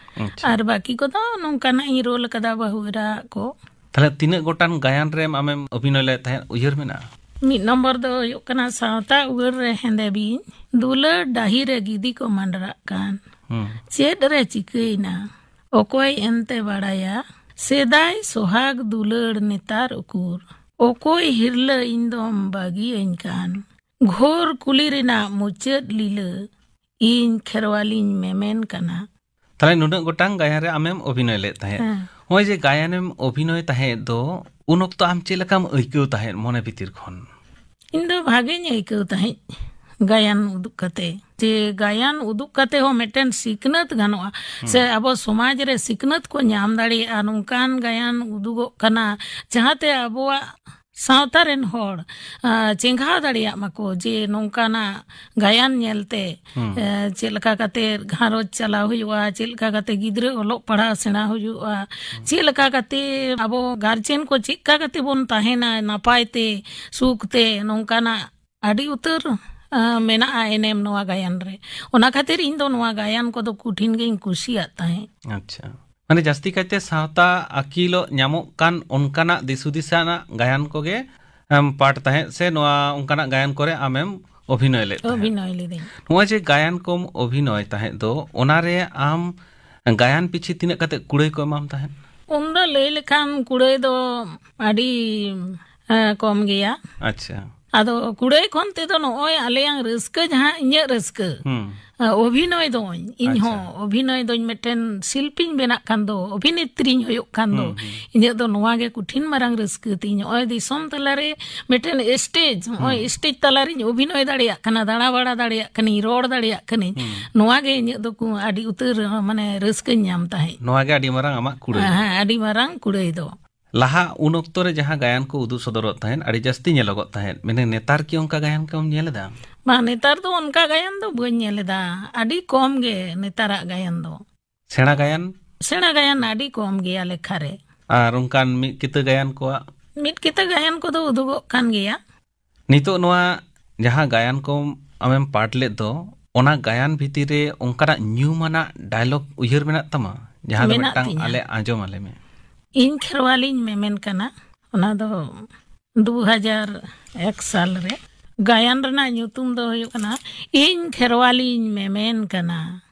ᱟᱨ ᱵᱟᱹᱠᱤ ᱠᱚᱫᱚ ᱱᱚᱝᱠᱟᱱᱟᱜ ᱤᱧ ᱨᱳᱞ ᱟᱠᱟᱫᱟ, ᱵᱟᱹᱦᱩ ᱮᱨᱟ ᱠᱚ᱾ ᱛᱟᱦᱞᱮ ᱛᱤᱱᱟᱹᱜ ᱜᱚᱴᱟᱝ ᱜᱟᱭᱟᱱ ᱨᱮᱢ ᱟᱢᱮᱢ ᱚᱵᱷᱤᱱᱚᱭ ᱞᱮᱫ ᱛᱟᱦᱮᱸᱫ, ᱩᱭᱦᱟᱹᱨ ᱢᱮᱱᱟᱜᱼᱟ? ᱢᱤᱫ ᱱᱚᱢᱵᱚᱨ ᱫᱚ ᱦᱩᱭᱩᱜ ᱠᱟᱱᱟ ᱥᱟᱶᱛᱟ ᱩᱜᱟᱹᱲ ᱨᱮ ᱦᱮᱸᱫᱮ ᱵᱤᱧ, ᱫᱩᱞᱟᱹᱲ ᱰᱟᱹᱦᱤ ᱨᱮ ᱜᱤᱫᱤ ᱠᱚ ᱢᱟᱸᱰᱨᱟᱜ ᱠᱟᱱ, ᱪᱮᱫ ᱨᱮ ᱪᱤᱠᱟᱹᱭᱮᱱᱟ, ᱚᱠᱚᱭ ᱮᱱᱛᱮ ᱵᱟᱲᱟᱭᱟ, ᱥᱮᱫᱟᱭ ᱥᱚᱦᱟᱜᱽ ᱫᱩᱞᱟᱹᱲ ᱱᱮᱛᱟᱨ ᱩᱠᱩᱨ, ᱚᱠᱚᱭ ᱦᱤᱨᱞᱟᱹ ᱤᱧ ᱫᱚᱢ ᱵᱟᱹᱜᱤᱭᱟᱹᱧ ᱠᱟᱱ, ᱜᱷᱳᱨ ᱠᱩᱞᱤ ᱨᱮᱱᱟᱜ ᱢᱩᱪᱟᱹᱫ ᱞᱤᱞᱟᱹ, ᱤᱧ ᱠᱷᱮᱨᱣᱟᱞᱤᱧ ᱢᱮᱢᱮᱱ ᱠᱟᱱᱟ᱾ ᱛᱟᱦᱞᱮ ᱱᱩᱱᱟᱹᱜ ᱜᱚᱴᱟᱝ ᱜᱟᱭᱟᱱ ᱨᱮ ᱟᱢᱮᱢ ᱚᱵᱷᱤᱱᱚᱭ ᱞᱮᱫ ᱛᱟᱦᱮᱸᱫ᱾ ᱦᱮᱸ᱾ ᱱᱚᱜᱼᱚᱭ ᱡᱮ ᱜᱟᱭᱟᱱᱮᱢ ᱚᱵᱷᱤᱱᱚᱭ ᱛᱟᱦᱮᱸᱫ ᱫᱚ, ᱩᱱ ᱚᱠᱛᱚ ᱟᱢ ᱪᱮᱫ ᱞᱮᱠᱟᱢ ᱟᱹᱭᱠᱟᱹᱣ ᱛᱟᱦᱮᱸᱫ ᱢᱚᱱᱮ ᱵᱷᱤᱛᱤᱨ ᱠᱷᱚᱱ? ᱤᱧ ᱫᱚ ᱵᱷᱟᱜᱮᱧ ᱟᱹᱭᱠᱟᱹᱣ ᱛᱟᱦᱮᱸᱫ ᱜᱟᱭᱟᱱ ᱩᱫᱩᱜ ᱠᱟᱛᱮ, ᱡᱮ ᱜᱟᱭᱟᱱ ᱩᱫᱩᱜ ᱠᱟᱛᱮ ᱦᱚᱸ ᱢᱤᱫᱴᱮᱱ ᱥᱤᱠᱷᱱᱟᱹᱛ ᱜᱟᱱᱚᱜᱼᱟ, ᱥᱮ ᱟᱵᱚ ᱥᱚᱢᱟᱡᱽ ᱨᱮ ᱥᱤᱠᱷᱱᱟᱹᱛ ᱠᱚ ᱧᱟᱢ ᱫᱟᱲᱮᱭᱟᱜᱼᱟ, ᱱᱚᱝᱠᱟᱱ ᱜᱟᱭᱟᱱ ᱩᱫᱩᱜᱚᱜ ᱠᱟᱱᱟ, ᱡᱟᱦᱟᱸᱛᱮ ᱟᱵᱚᱣᱟᱜ ᱥᱟᱶᱛᱟ ᱨᱮᱱ ᱦᱚᱲ, ᱟ, ᱪᱮᱸᱜᱷᱟᱣ ᱫᱟᱲᱮᱭᱟᱜ ᱢᱟᱠᱚ, ᱡᱮ ᱱᱚᱝᱠᱟᱱᱟᱜ ᱜᱟᱭᱟᱱ ᱧᱮᱞᱛᱮ, ᱮ, ᱪᱮᱫ ᱞᱮᱠᱟ ᱠᱟᱛᱮ ᱜᱷᱟᱨᱚᱸᱡᱽ ᱪᱟᱞᱟᱣ ᱦᱩᱭᱩᱜᱼᱟ, ᱪᱮᱫ ᱞᱮᱠᱟ ᱠᱟᱛᱮ ᱜᱤᱫᱽᱨᱟᱹ ᱚᱞᱚᱜ ᱯᱟᱲᱦᱟᱣ ᱥᱮᱬᱟ ᱦᱩᱭᱩᱜᱼᱟ, ᱪᱮᱫ ᱞᱮᱠᱟ ᱠᱟᱛᱮ ᱟᱵᱚ ᱜᱟᱨᱡᱮᱱ ᱠᱚ ᱪᱮᱫ ᱞᱮᱠᱟ ᱠᱟᱛᱮ ᱵᱚᱱ ᱛᱟᱦᱮᱱᱟ ᱱᱟᱯᱟᱭ ᱛᱮ, ᱥᱩᱠ ᱛᱮ, ᱱᱚᱝᱠᱟᱱᱟᱜ ᱟᱹᱰᱤ ᱩᱛᱟᱹᱨ, ᱟ, ᱢᱮᱱᱟᱜᱼᱟ ᱮᱱᱮᱢ ᱱᱚᱣᱟ ᱜᱟᱭᱟᱱ ᱨᱮ᱾ ᱚᱱᱟ ᱠᱷᱟᱹᱛᱤᱨ ᱤᱧ ᱫᱚ ᱱᱚᱣᱟ ᱜᱟᱭᱟᱱ ᱠᱚᱫᱚ ᱠᱩᱴᱷᱤᱱ ᱜᱤᱧ ᱠᱩᱥᱤᱭᱟᱜ ᱛᱟᱦᱮᱸᱫ᱾ ᱟᱪᱪᱷᱟ, ᱢᱟᱱᱮ ᱡᱟᱹᱥᱛᱤ ᱠᱟᱭᱛᱮ ᱥᱟᱶᱛᱟ ᱟᱹᱠᱤᱞᱚᱜ ᱧᱟᱢᱚᱜ ᱠᱟᱱ ᱚᱱᱠᱟᱱᱟᱜ ᱫᱤᱥ ᱦᱩᱫᱤᱥ ᱟᱱᱟᱜ ᱜᱟᱭᱟᱱ ᱠᱚᱜᱮ ᱮᱢ ᱯᱟᱴ ᱛᱟᱦᱮᱸᱫ, ᱥᱮ ᱱᱚᱣᱟ ᱚᱱᱠᱟᱱᱟᱜ ᱜᱟᱭᱟᱱ ᱠᱚᱨᱮ ᱟᱢᱮᱢ ᱚᱵᱷᱤᱱᱚᱭ ᱞᱮᱫ ᱛᱟᱦᱮᱸᱫ? ᱚᱵᱷᱤᱱᱚᱭ ᱞᱤᱫᱟᱹᱧ᱾ ᱱᱚᱜᱼᱚᱭ ᱡᱮ ᱜᱟᱭᱟᱱ ᱠᱚᱢ ᱚᱵᱷᱤᱱᱚᱭ ᱛᱟᱦᱮᱸᱫ ᱫᱚ, ᱚᱱᱟᱨᱮ ᱟᱢ ᱜᱟᱭᱟᱱ ᱯᱤᱪᱷᱤ ᱛᱤᱱᱟᱹᱜ ᱠᱟᱛᱮ ᱠᱩᱲᱟᱹᱭ ᱠᱚ ᱮᱢᱟᱢ ᱛᱟᱦᱮᱸᱫ? ᱩᱱᱫᱚ ᱞᱟᱹᱭ ᱞᱮᱠᱷᱟᱱ ᱠᱩᱲᱟᱹᱭ ᱫᱚ ᱟᱹᱰᱤ, ᱮ, ᱠᱚᱢ ᱜᱮᱭᱟ᱾ ᱟᱪᱪᱷᱟ᱾ ᱟᱫᱚ ᱠᱩᱲᱟᱹᱭ ᱠᱷᱚᱱ ᱛᱮᱫᱚ ᱱᱚᱜᱼᱚᱭ ᱟᱞᱮᱭᱟᱝ ᱨᱟᱹᱥᱠᱟᱹ, ᱡᱟᱦᱟᱸ ᱤᱧᱟᱹᱜ ᱨᱟᱹᱥᱠᱟᱹ, ᱦᱩᱸ᱾ ᱟ, ᱚᱵᱷᱤᱱᱚᱭ ᱫᱚᱧ, ᱤᱧ ᱦᱚᱸ ᱟᱪᱪᱷᱟ᱾ ᱚᱵᱷᱤᱱᱚᱭ ᱫᱚᱧ, ᱢᱤᱫᱴᱮᱱ ᱥᱤᱞᱯᱤᱧ ᱵᱮᱱᱟᱜ ᱠᱷᱟᱱ ᱫᱚ, ᱚᱵᱷᱤᱱᱮᱛᱨᱤᱧ ᱦᱩᱭᱩᱜ ᱠᱷᱟᱱ ᱫᱚ, ᱦᱩᱸ, ᱦᱩᱸ᱾ ᱤᱧᱟᱹᱜ ᱫᱚ ᱱᱚᱣᱟ ᱜᱮ ᱠᱩᱴᱷᱤᱱ ᱢᱟᱨᱟᱝ ᱨᱟᱹᱥᱠᱟᱹ ᱛᱤᱧ᱾ ᱱᱚᱜᱼᱚᱭ ᱫᱤᱥᱚᱢ ᱛᱟᱞᱟᱨᱮ ᱢᱤᱫᱴᱮᱱ ᱥᱴᱮᱡᱽ, ᱱᱚᱜᱼᱚᱭ ᱦᱩᱸ᱾ ᱥᱴᱮᱡᱽ ᱛᱟᱞᱟᱨᱤᱧ ᱚᱵᱷᱤᱱᱚᱭ ᱫᱟᱲᱮᱭᱟᱜ ᱠᱟᱱᱟ, ᱫᱟᱬᱟ ᱵᱟᱲᱟ ᱫᱟᱲᱮᱭᱟᱜ ᱠᱟᱱᱟᱹᱧ, ᱨᱚᱲ ᱫᱟᱲᱮᱭᱟᱜ ᱠᱟᱱᱟᱹᱧ, ᱦᱩᱸ᱾ ᱱᱚᱣᱟ ᱜᱮ ᱤᱧᱟᱹᱜ ᱫᱚ ᱠᱩ-, ᱟᱹᱰᱤ ᱩᱛᱟᱹᱨ, ᱢᱟᱱᱮ, ᱨᱟᱹᱥᱠᱟᱹᱧ ᱧᱟᱢ ᱛᱟᱦᱮᱸᱫ᱾ ᱱᱚᱣᱟ ᱜᱮ ᱟᱹᱰᱤ ᱢᱟᱨᱟᱝ ᱟᱢᱟᱜ ᱠᱩᱲᱟᱹᱭ᱾ ᱦᱮᱸ, ᱟᱹᱰᱤ ᱢᱟᱨᱟᱝ ᱠᱩᱲᱟᱹᱭ ᱫᱚ᱾ ᱞᱟᱦᱟ ᱩᱱ ᱚᱠᱛᱚ ᱨᱮ ᱡᱟᱦᱟᱸ ᱜᱟᱭᱟᱱ ᱠᱚ ᱩᱫᱩᱜ ᱥᱚᱫᱚᱨᱚᱜ ᱛᱟᱦᱮᱸᱫ, ᱟᱹᱰᱤ ᱡᱟᱹᱥᱛᱤ ᱧᱮᱞᱚᱜᱚᱜ ᱛᱟᱦᱮᱸᱫ᱾ ᱢᱮᱱᱫᱟᱹᱧ, ᱱᱮᱛᱟᱨ ᱠᱤ ᱚᱱᱠᱟ ᱜᱟᱭᱟᱱ ᱠᱚᱢ ᱧᱮᱞ ᱮᱫᱟ? ᱵᱟᱝ, ᱱᱮᱛᱟᱨ ᱫᱚ ᱚᱱᱠᱟ ᱜᱟᱭᱟᱱ ᱫᱚ ᱵᱟᱹᱧ ᱧᱮᱞ ᱮᱫᱟ᱾ ᱟᱹᱰᱤ ᱠᱚᱢ ᱜᱮ ᱱᱮᱛᱟᱨᱟᱜ ᱜᱟᱭᱟᱱ ᱫᱚ᱾ ᱥᱮᱬᱟ ᱜᱟᱭᱟᱱ? ᱥᱮᱬᱟ ᱜᱟᱭᱟᱱ ᱟᱹᱰᱤ ᱠᱚᱢ ᱜᱮᱭᱟ ᱞᱮᱠᱷᱟ ᱨᱮ᱾ ᱟᱨ ᱚᱱᱠᱟᱱ ᱢᱤᱫ ᱠᱤᱛᱟᱹ ᱜᱟᱭᱟᱱ ᱠᱚᱣᱟᱜ? ᱢᱤᱫ ᱠᱤᱛᱟᱹ ᱜᱟᱭᱟᱱ ᱠᱚᱫᱚ ᱩᱫᱩᱜᱚᱜ ᱠᱟᱱ ᱜᱮᱭᱟ᱾ ᱱᱤᱛᱚᱜ ᱱᱚᱣᱟ ᱡᱟᱦᱟᱸ ᱜᱟᱭᱟᱱ ᱠᱚ ᱟᱢᱮᱢ ᱯᱟᱴᱷ ᱞᱮᱫ ᱫᱚ, ᱚᱱᱟ ᱜᱟᱭᱟᱱ ᱵᱷᱤᱛᱤᱨ ᱨᱮ ᱚᱱᱠᱟᱱᱟᱜ ᱧᱩᱢᱟᱱᱟᱜ ᱰᱟᱭᱞᱚᱜ ᱩᱭᱦᱟᱹᱨ ᱢᱮᱱᱟᱜ ᱛᱟᱢᱟ, ᱡᱟᱦᱟᱸ ᱫᱚ ᱢᱮᱱᱟᱜ ᱢᱤᱫᱴᱟᱝ ᱛᱤᱧᱟ᱾ ᱟᱞᱮ ᱟᱸᱡᱚᱢ ᱟᱞᱮ ᱢᱮ? ᱤᱧ ᱠᱷᱮᱨᱣᱟᱞᱤᱧ ᱢᱮᱢᱮᱱ ᱠᱟᱱᱟ, ᱚᱱᱟ ᱫᱚ ᱫᱩ ᱦᱟᱡᱟᱨ ᱮᱠ ᱥᱟᱞ ᱨᱮ᱾ ᱜᱟᱭᱟᱱ ᱨᱮᱱᱟᱜ ᱧᱩᱛᱩᱢ ᱫᱚ ᱦᱩᱭᱩᱜ ᱠᱟᱱᱟ ᱤᱧ ᱠᱷᱮᱨᱣᱟᱞᱤᱧ ᱢᱮᱢᱮᱱ ᱠᱟᱱᱟ᱾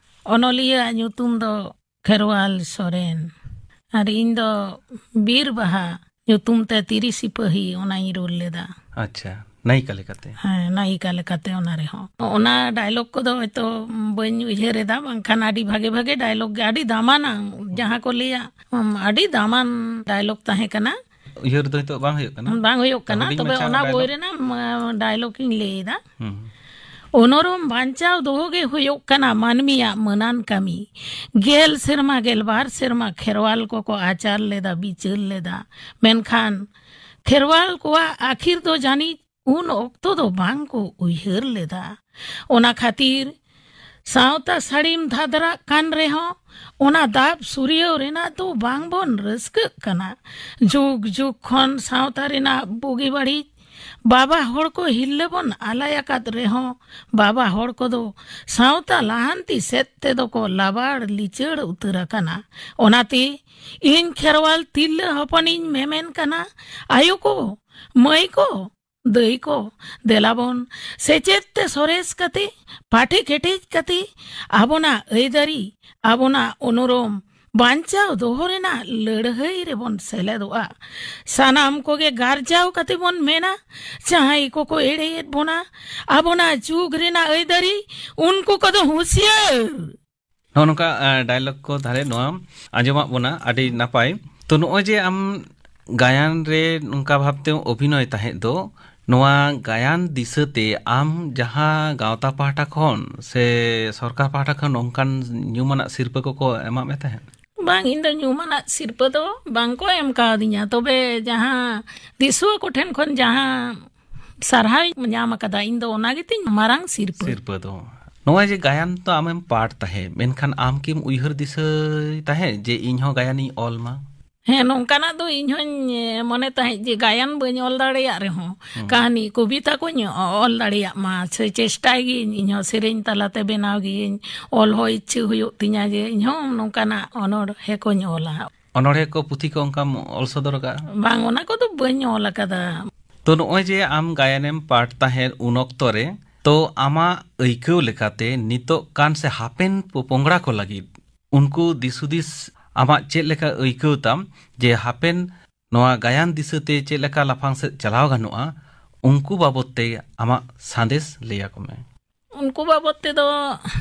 ᱚᱱᱚᱞᱤᱭᱟᱹ ᱟᱜ ᱧᱩᱛᱩᱢ ᱫᱚ ᱠᱷᱮᱨᱣᱟᱞ ᱥᱚᱨᱮᱱ᱾ ᱟᱨ ᱤᱧ ᱫᱚ ᱵᱤᱨ ᱵᱟᱦᱟ ᱧᱩᱛᱩᱢ ᱛᱮ ᱛᱤᱨᱤ ᱥᱤᱯᱟᱹᱦᱤ ᱚᱱᱟᱧ ᱨᱳᱞ ᱞᱮᱫᱟ᱾ ᱟᱪᱪᱷᱟ, ᱱᱟᱭᱤᱠᱟ ᱞᱮᱠᱟᱛᱮ? ᱦᱮᱸ, ᱱᱟᱭᱤᱠᱟ ᱞᱮᱠᱟᱛᱮ ᱚᱱᱟ ᱨᱮᱦᱚᱸ᱾ ᱚᱱᱟ ᱰᱟᱭᱞᱚᱜ ᱠᱚᱫᱚ ᱦᱚᱭᱛᱳ ᱵᱟᱹᱧ ᱩᱭᱦᱟᱹᱨ ᱮᱫᱟ, ᱵᱟᱝᱠᱷᱟᱱ ᱟᱹᱰᱤ ᱵᱷᱟᱜᱮ ᱵᱷᱟᱜᱮ ᱰᱟᱭᱞᱚᱜ ᱜᱮ, ᱟᱹᱰᱤ ᱫᱟᱢᱟᱱᱟᱝ, ᱡᱟᱦᱟᱸ ᱠᱚ ᱞᱟᱹᱭᱟ, ᱩᱢ, ᱟᱹᱰᱤ ᱫᱟᱢᱟᱱ ᱰᱟᱭᱞᱚᱜ ᱛᱟᱦᱮᱸ ᱠᱟᱱᱟ᱾ ᱩᱭᱦᱟᱹᱨ ᱫᱚ ᱱᱤᱛᱚᱜ ᱵᱟᱝ ᱦᱩᱭᱩᱜ ᱠᱟᱱᱟ? ᱵᱟᱝ ᱦᱩᱭᱩᱜ ᱠᱟᱱᱟ, ᱦᱩᱰᱤᱧ ᱛᱚᱵᱮ ᱢᱟᱪᱷᱟ ᱚᱱᱟ ᱵᱳᱭ ᱰᱟᱭᱞᱚᱜ? ᱨᱮᱱᱟᱜ, ᱩᱢ, ᱰᱟᱭᱞᱚᱜ ᱤᱧ ᱞᱟᱹᱭ ᱮᱫᱟ᱾ ᱦᱩᱸ᱾ ᱚᱱᱚᱨᱚᱢ ᱵᱟᱧᱪᱟᱣ ᱫᱚᱦᱚ ᱜᱮ ᱦᱩᱭᱩᱜ ᱠᱟᱱᱟ ᱢᱟᱹᱱᱢᱤᱭᱟᱜ ᱢᱟᱹᱱᱟᱱ ᱠᱟᱹᱢᱤ᱾ ᱜᱮᱞ ᱥᱮᱨᱢᱟ, ᱜᱮᱞ ᱵᱟᱨ ᱥᱮᱨᱢᱟ ᱠᱷᱮᱨᱣᱟᱞ ᱠᱚᱠᱚ ᱟᱪᱟᱨ ᱞᱮᱫᱟ, ᱵᱤᱪᱟᱹᱨ ᱞᱮᱫᱟ, ᱢᱮᱱᱠᱷᱟᱱ ᱠᱷᱮᱨᱣᱟᱞ ᱠᱚᱣᱟᱜ ᱟᱹᱠᱷᱤᱨ ᱫᱚ ᱡᱟᱹᱱᱤᱡ ᱩᱱ ᱚᱠᱛᱚ ᱫᱚ ᱵᱟᱝ ᱠᱚ ᱩᱭᱦᱟᱹᱨ ᱞᱮᱫᱟ᱾ ᱚᱱᱟ ᱠᱷᱟᱹᱛᱤᱨ ᱥᱟᱶᱛᱟ ᱥᱟᱹᱲᱤᱢ ᱫᱷᱟᱫᱨᱟᱜ ᱠᱟᱱ ᱨᱮᱦᱚᱸ, ᱚᱱᱟ ᱫᱟᱵ ᱥᱩᱨᱭᱟᱹᱣ ᱨᱮᱱᱟᱜ ᱫᱚ ᱵᱟᱝ ᱵᱚᱱ ᱨᱟᱹᱥᱠᱟᱹᱜ ᱠᱟᱱᱟ᱾ ᱡᱩᱜᱽ ᱡᱩᱜᱽ ᱠᱷᱚᱱ ᱥᱟᱶᱛᱟ ᱨᱮᱱᱟᱜ ᱵᱩᱜᱤ ᱵᱟᱹᱲᱤᱡ ᱵᱟᱵᱟ ᱦᱚᱲ ᱠᱚ ᱦᱤᱨᱞᱟᱹ ᱵᱚᱱ ᱟᱞᱟᱭ ᱟᱠᱟᱫ ᱨᱮᱦᱚᱸ, ᱵᱟᱵᱟ ᱦᱚᱲ ᱠᱚᱫᱚ ᱥᱟᱶᱛᱟ ᱞᱟᱦᱟᱱᱛᱤ ᱥᱮᱫ ᱛᱮᱫᱚ ᱠᱚ ᱞᱟᱵᱟᱲ ᱞᱤᱪᱟᱹᱲ ᱩᱛᱟᱹᱨ ᱟᱠᱟᱱᱟ᱾ ᱚᱱᱟᱛᱮ ᱤᱧ ᱠᱷᱮᱨᱣᱟᱞ ᱛᱤᱨᱞᱟᱹ ᱦᱚᱯᱚᱱᱤᱧ ᱢᱮᱢᱮᱱ ᱠᱟᱱᱟ, ᱟᱭᱳ ᱠᱚ, ᱢᱟᱹᱭ ᱠᱚ, ᱫᱟᱹᱭ ᱠᱚ, ᱫᱮᱞᱟ ᱵᱚᱱ ᱥᱮᱪᱮᱫ ᱛᱮ ᱥᱚᱨᱮᱥ ᱠᱟᱛᱮ, ᱯᱟᱴᱷᱮ ᱠᱮᱴᱮᱡ ᱠᱟᱛᱮ, ᱟᱵᱚᱱᱟᱜ ᱟᱹᱭᱫᱟᱹᱨᱤ, ᱟᱵᱚᱱᱟᱜ ᱚᱱᱩᱨᱚᱢ ᱵᱟᱧᱪᱟᱣ ᱫᱚᱦᱚ ᱨᱮᱱᱟᱜ ᱞᱟᱹᱲᱦᱟᱹᱭ ᱨᱮᱵᱚᱱ ᱥᱮᱞᱮᱫᱚᱜᱼᱟ᱾ ᱥᱟᱱᱟᱢ ᱠᱚᱜᱮ ᱜᱟᱨᱡᱟᱣ ᱠᱟᱛᱮ ᱵᱚᱱ ᱢᱮᱱᱟ, ᱡᱟᱦᱟᱸᱭ ᱠᱚᱠᱚ ᱮᱲᱮᱭᱮᱫ ᱵᱚᱱᱟ, ᱟᱵᱚᱱᱟᱜ ᱡᱩᱜᱽ ᱨᱮᱱᱟᱜ ᱟᱹᱭᱫᱟᱹᱨᱤ, ᱩᱱᱠᱩ ᱠᱚᱫᱚ ᱦᱩᱸᱥᱤᱭᱟᱹᱨ᱾ ᱱᱚᱜᱼᱚ ᱱᱚᱝᱠᱟ ᱰᱟᱭᱞᱚᱜ ᱠᱚ ᱛᱟᱦᱞᱮ ᱱᱚᱣᱟ ᱟᱸᱡᱚᱢᱟᱜ ᱵᱚᱱᱟ, ᱟᱹᱰᱤ ᱱᱟᱯᱟᱭ᱾ ᱛᱚ, ᱱᱚᱜᱼᱚᱭ ᱡᱮ ᱟᱢ ᱜᱟᱭᱟᱱ ᱨᱮ ᱱᱚᱝᱠᱟ ᱵᱷᱟᱵᱽᱛᱮᱢ ᱚᱵᱷᱤᱱᱚᱭ ᱛᱟᱦᱮᱸᱫ ᱫᱚ, ᱱᱚᱣᱟ ᱜᱟᱭᱟᱱ ᱫᱤᱥᱟᱹᱛᱮ ᱟᱢ ᱡᱟᱦᱟᱸ ᱜᱟᱶᱛᱟ ᱯᱟᱦᱴᱟ ᱠᱷᱚᱱ ᱥᱮ ᱥᱚᱨᱠᱟᱨ ᱯᱟᱦᱴᱟ ᱠᱷᱚᱱ ᱚᱱᱠᱟᱱ ᱧᱩᱢᱟᱱᱟᱜ ᱥᱤᱨᱯᱟᱹ ᱠᱚᱠᱚ ᱮᱢᱟᱜ ᱢᱮ ᱛᱟᱦᱮᱸᱫ? ᱵᱟᱝ, ᱤᱧ ᱫᱚ ᱧᱩᱢᱟᱱᱟᱜ ᱥᱤᱨᱯᱟᱹ ᱫᱚ ᱵᱟᱝ ᱠᱚ ᱮᱢ ᱠᱟᱣᱫᱤᱧᱟ, ᱛᱚᱵᱮ ᱡᱟᱦᱟᱸ ᱫᱤᱥᱩᱣᱟᱹ ᱠᱚᱴᱷᱮᱱ ᱠᱷᱚᱱ ᱡᱟᱦᱟᱸ ᱥᱟᱨᱦᱟᱣ ᱤᱧ ᱧᱟᱢ ᱟᱠᱟᱫᱟ, ᱤᱧ ᱫᱚ ᱚᱱᱟ ᱜᱮᱛᱤᱧ ᱢᱟᱨᱟᱝ ᱥᱤᱨᱯᱟᱹ᱾ ᱥᱤᱨᱯᱟᱹ ᱫᱚ ᱱᱚᱜᱼᱚᱭ ᱡᱮ ᱜᱟᱭᱟᱱ ᱛᱚ ᱟᱢᱮᱢ ᱯᱟᱴ ᱛᱟᱦᱮᱸᱫ, ᱢᱮᱱᱠᱷᱟᱱ ᱟᱢ ᱠᱤᱢ ᱩᱭᱦᱟᱹᱨ ᱫᱤᱥᱟᱹᱭ ᱛᱟᱦᱮᱸᱫ ᱡᱮ ᱤᱧ ᱦᱚᱸ ᱜᱟᱭᱟᱱᱤᱧ ᱚᱞ ᱢᱟ? ᱦᱮᱸ, ᱱᱚᱝᱠᱟᱱᱟᱜ ᱫᱚ ᱤᱧ ᱦᱚᱸᱧ, ᱮ, ᱢᱚᱱᱮ ᱛᱟᱦᱮᱸᱫ ᱡᱮ ᱜᱟᱭᱟᱱ ᱵᱟᱹᱧ ᱚᱞ ᱫᱟᱲᱮᱭᱟᱜ ᱨᱮᱦᱚᱸ, ᱦᱩᱸ᱾ ᱠᱟᱹᱦᱱᱤ, ᱠᱚᱵᱤᱛᱟ ᱠᱚᱧ ᱚᱞ ᱫᱟᱲᱮᱭᱟᱜ ᱢᱟ, ᱥᱮ ᱪᱮᱥᱴᱟᱭ ᱜᱤᱭᱟᱹᱧ, ᱤᱧ ᱦᱚᱸ ᱥᱮᱨᱮᱧ ᱛᱟᱞᱟᱛᱮ ᱵᱮᱱᱟᱣ ᱜᱤᱭᱟᱹᱧ, ᱚᱞ ᱦᱚᱸ ᱤᱪᱪᱷᱟᱹ ᱦᱩᱭᱩᱜ ᱛᱤᱧᱟ ᱡᱮ ᱤᱧ ᱦᱚᱸ ᱱᱚᱝᱠᱟᱱᱟᱜ ᱚᱱᱚᱬᱦᱮ ᱠᱚᱧ ᱚᱞᱟ᱾ ᱚᱱᱚᱬᱦᱮ ᱠᱚ, ᱯᱩᱛᱷᱤ ᱠᱚ ᱚᱱᱠᱟᱢ ᱚᱞ ᱥᱚᱫᱚᱨ ᱟᱠᱟᱫᱼᱟ? ᱵᱟᱝ, ᱚᱱᱟ ᱠᱚᱫᱚ ᱵᱟᱹᱧ ᱚᱞ ᱟᱠᱟᱫᱟ᱾ ᱛᱚ, ᱱᱚᱜᱼᱚᱭ ᱡᱮ ᱟᱢ ᱜᱟᱭᱟᱱᱮᱢ ᱯᱟᱴ ᱛᱟᱦᱮᱸᱫ ᱩᱱ ᱚᱠᱛᱚ ᱨᱮ, ᱛᱚ, ᱟᱢᱟᱜ ᱟᱹᱭᱠᱟᱹᱣ ᱞᱮᱠᱟᱛᱮ ᱱᱤᱛᱚᱜ ᱠᱟᱱ ᱥᱮ ᱦᱟᱯᱮᱱ ᱯᱚ-, ᱯᱚᱝᱲᱟ ᱠᱚ ᱞᱟᱹᱜᱤᱫ ᱩᱱᱠᱩ ᱫᱤᱥ ᱦᱩᱫᱤᱥ ᱟᱢᱟᱜ ᱪᱮᱫ ᱞᱮᱠᱟ ᱟᱹᱭᱠᱟᱹᱣ ᱛᱟᱢ ᱡᱮ ᱦᱟᱯᱮᱱ ᱱᱚᱣᱟ ᱜᱟᱭᱟᱱ ᱫᱤᱥᱟᱹᱛᱮ ᱪᱮᱫ ᱞᱮᱠᱟ ᱞᱟᱯᱷᱟᱝ ᱥᱮᱫ ᱪᱟᱞᱟᱣ ᱜᱟᱱᱚᱜᱼᱟ, ᱩᱱᱠᱩ ᱵᱟᱵᱚᱫ ᱛᱮ ᱟᱢᱟᱜ ᱥᱟᱸᱫᱮᱥ ᱞᱟᱹᱭ ᱟᱠᱚ ᱢᱮ᱾ ᱩᱱᱠᱩ ᱵᱟᱵᱚᱫ ᱛᱮᱫᱚ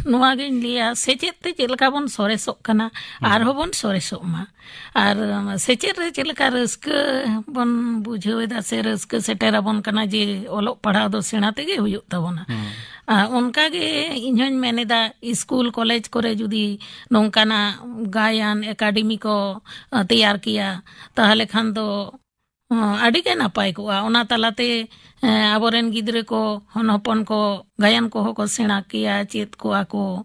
ᱱᱚᱣᱟ ᱜᱤᱧ ᱞᱟᱹᱭᱟ, ᱥᱮᱪᱮᱫ ᱛᱮ ᱪᱮᱫ ᱞᱮᱠᱟ ᱵᱚᱱ ᱥᱚᱨᱮᱥᱚᱜ ᱠᱟᱱᱟ, ᱦᱩᱸ᱾ ᱟᱨᱦᱚᱸ ᱵᱚᱱ ᱥᱚᱨᱮᱥᱚᱜ ᱢᱟ᱾ ᱟᱨ ᱥᱮᱪᱮᱫ ᱨᱮ ᱪᱮᱫ ᱞᱮᱠᱟ ᱨᱟᱹᱥᱠᱟᱹ ᱵᱚᱱ ᱵᱩᱡᱷᱟᱹᱣ ᱮᱫᱟ ᱥᱮ ᱨᱟᱹᱥᱠᱟᱹ ᱥᱮᱴᱮᱨ ᱟᱵᱚᱱ ᱠᱟᱱᱟ ᱡᱮ ᱚᱞᱚᱜ ᱯᱟᱲᱦᱟᱣ ᱫᱚ ᱥᱮᱬᱟ ᱛᱮᱜᱮ ᱦᱩᱭᱩᱜ ᱛᱟᱵᱚᱱᱟ᱾ ᱦᱩᱸ᱾ ᱟᱨ ᱚᱱᱠᱟ ᱜᱮ ᱤᱧ ᱦᱚᱧ ᱢᱮᱱ ᱮᱫᱟ, ᱥᱠᱩᱞ ᱠᱚᱞᱮᱡᱽ ᱠᱚᱨᱮ ᱡᱩᱫᱤ ᱱᱚᱝᱠᱟᱱᱟᱜ ᱜᱟᱭᱟᱱ ᱮᱠᱟᱰᱮᱢᱤ ᱠᱚ, ᱟ, ᱛᱮᱭᱟᱨ ᱠᱮᱭᱟ, ᱛᱟᱦᱚᱞᱮ ᱠᱷᱟᱱ ᱫᱚ ᱦᱚᱸ, ᱟᱹᱰᱤ ᱜᱮ ᱱᱟᱯᱟᱭ ᱠᱚᱜᱼᱟ᱾ ᱚᱱᱟ ᱛᱟᱞᱟᱛᱮ, ᱮᱸ, ᱟᱵᱚᱨᱮᱱ ᱜᱤᱫᱽᱨᱟᱹ ᱠᱚ, ᱦᱚᱱ ᱦᱚᱯᱚᱱ ᱠᱚ ᱜᱟᱭᱟᱱ ᱠᱚᱦᱚᱸ ᱠᱚ ᱥᱮᱬᱟ ᱠᱮᱭᱟ, ᱪᱮᱫ ᱠᱚᱣᱟ ᱠᱚ᱾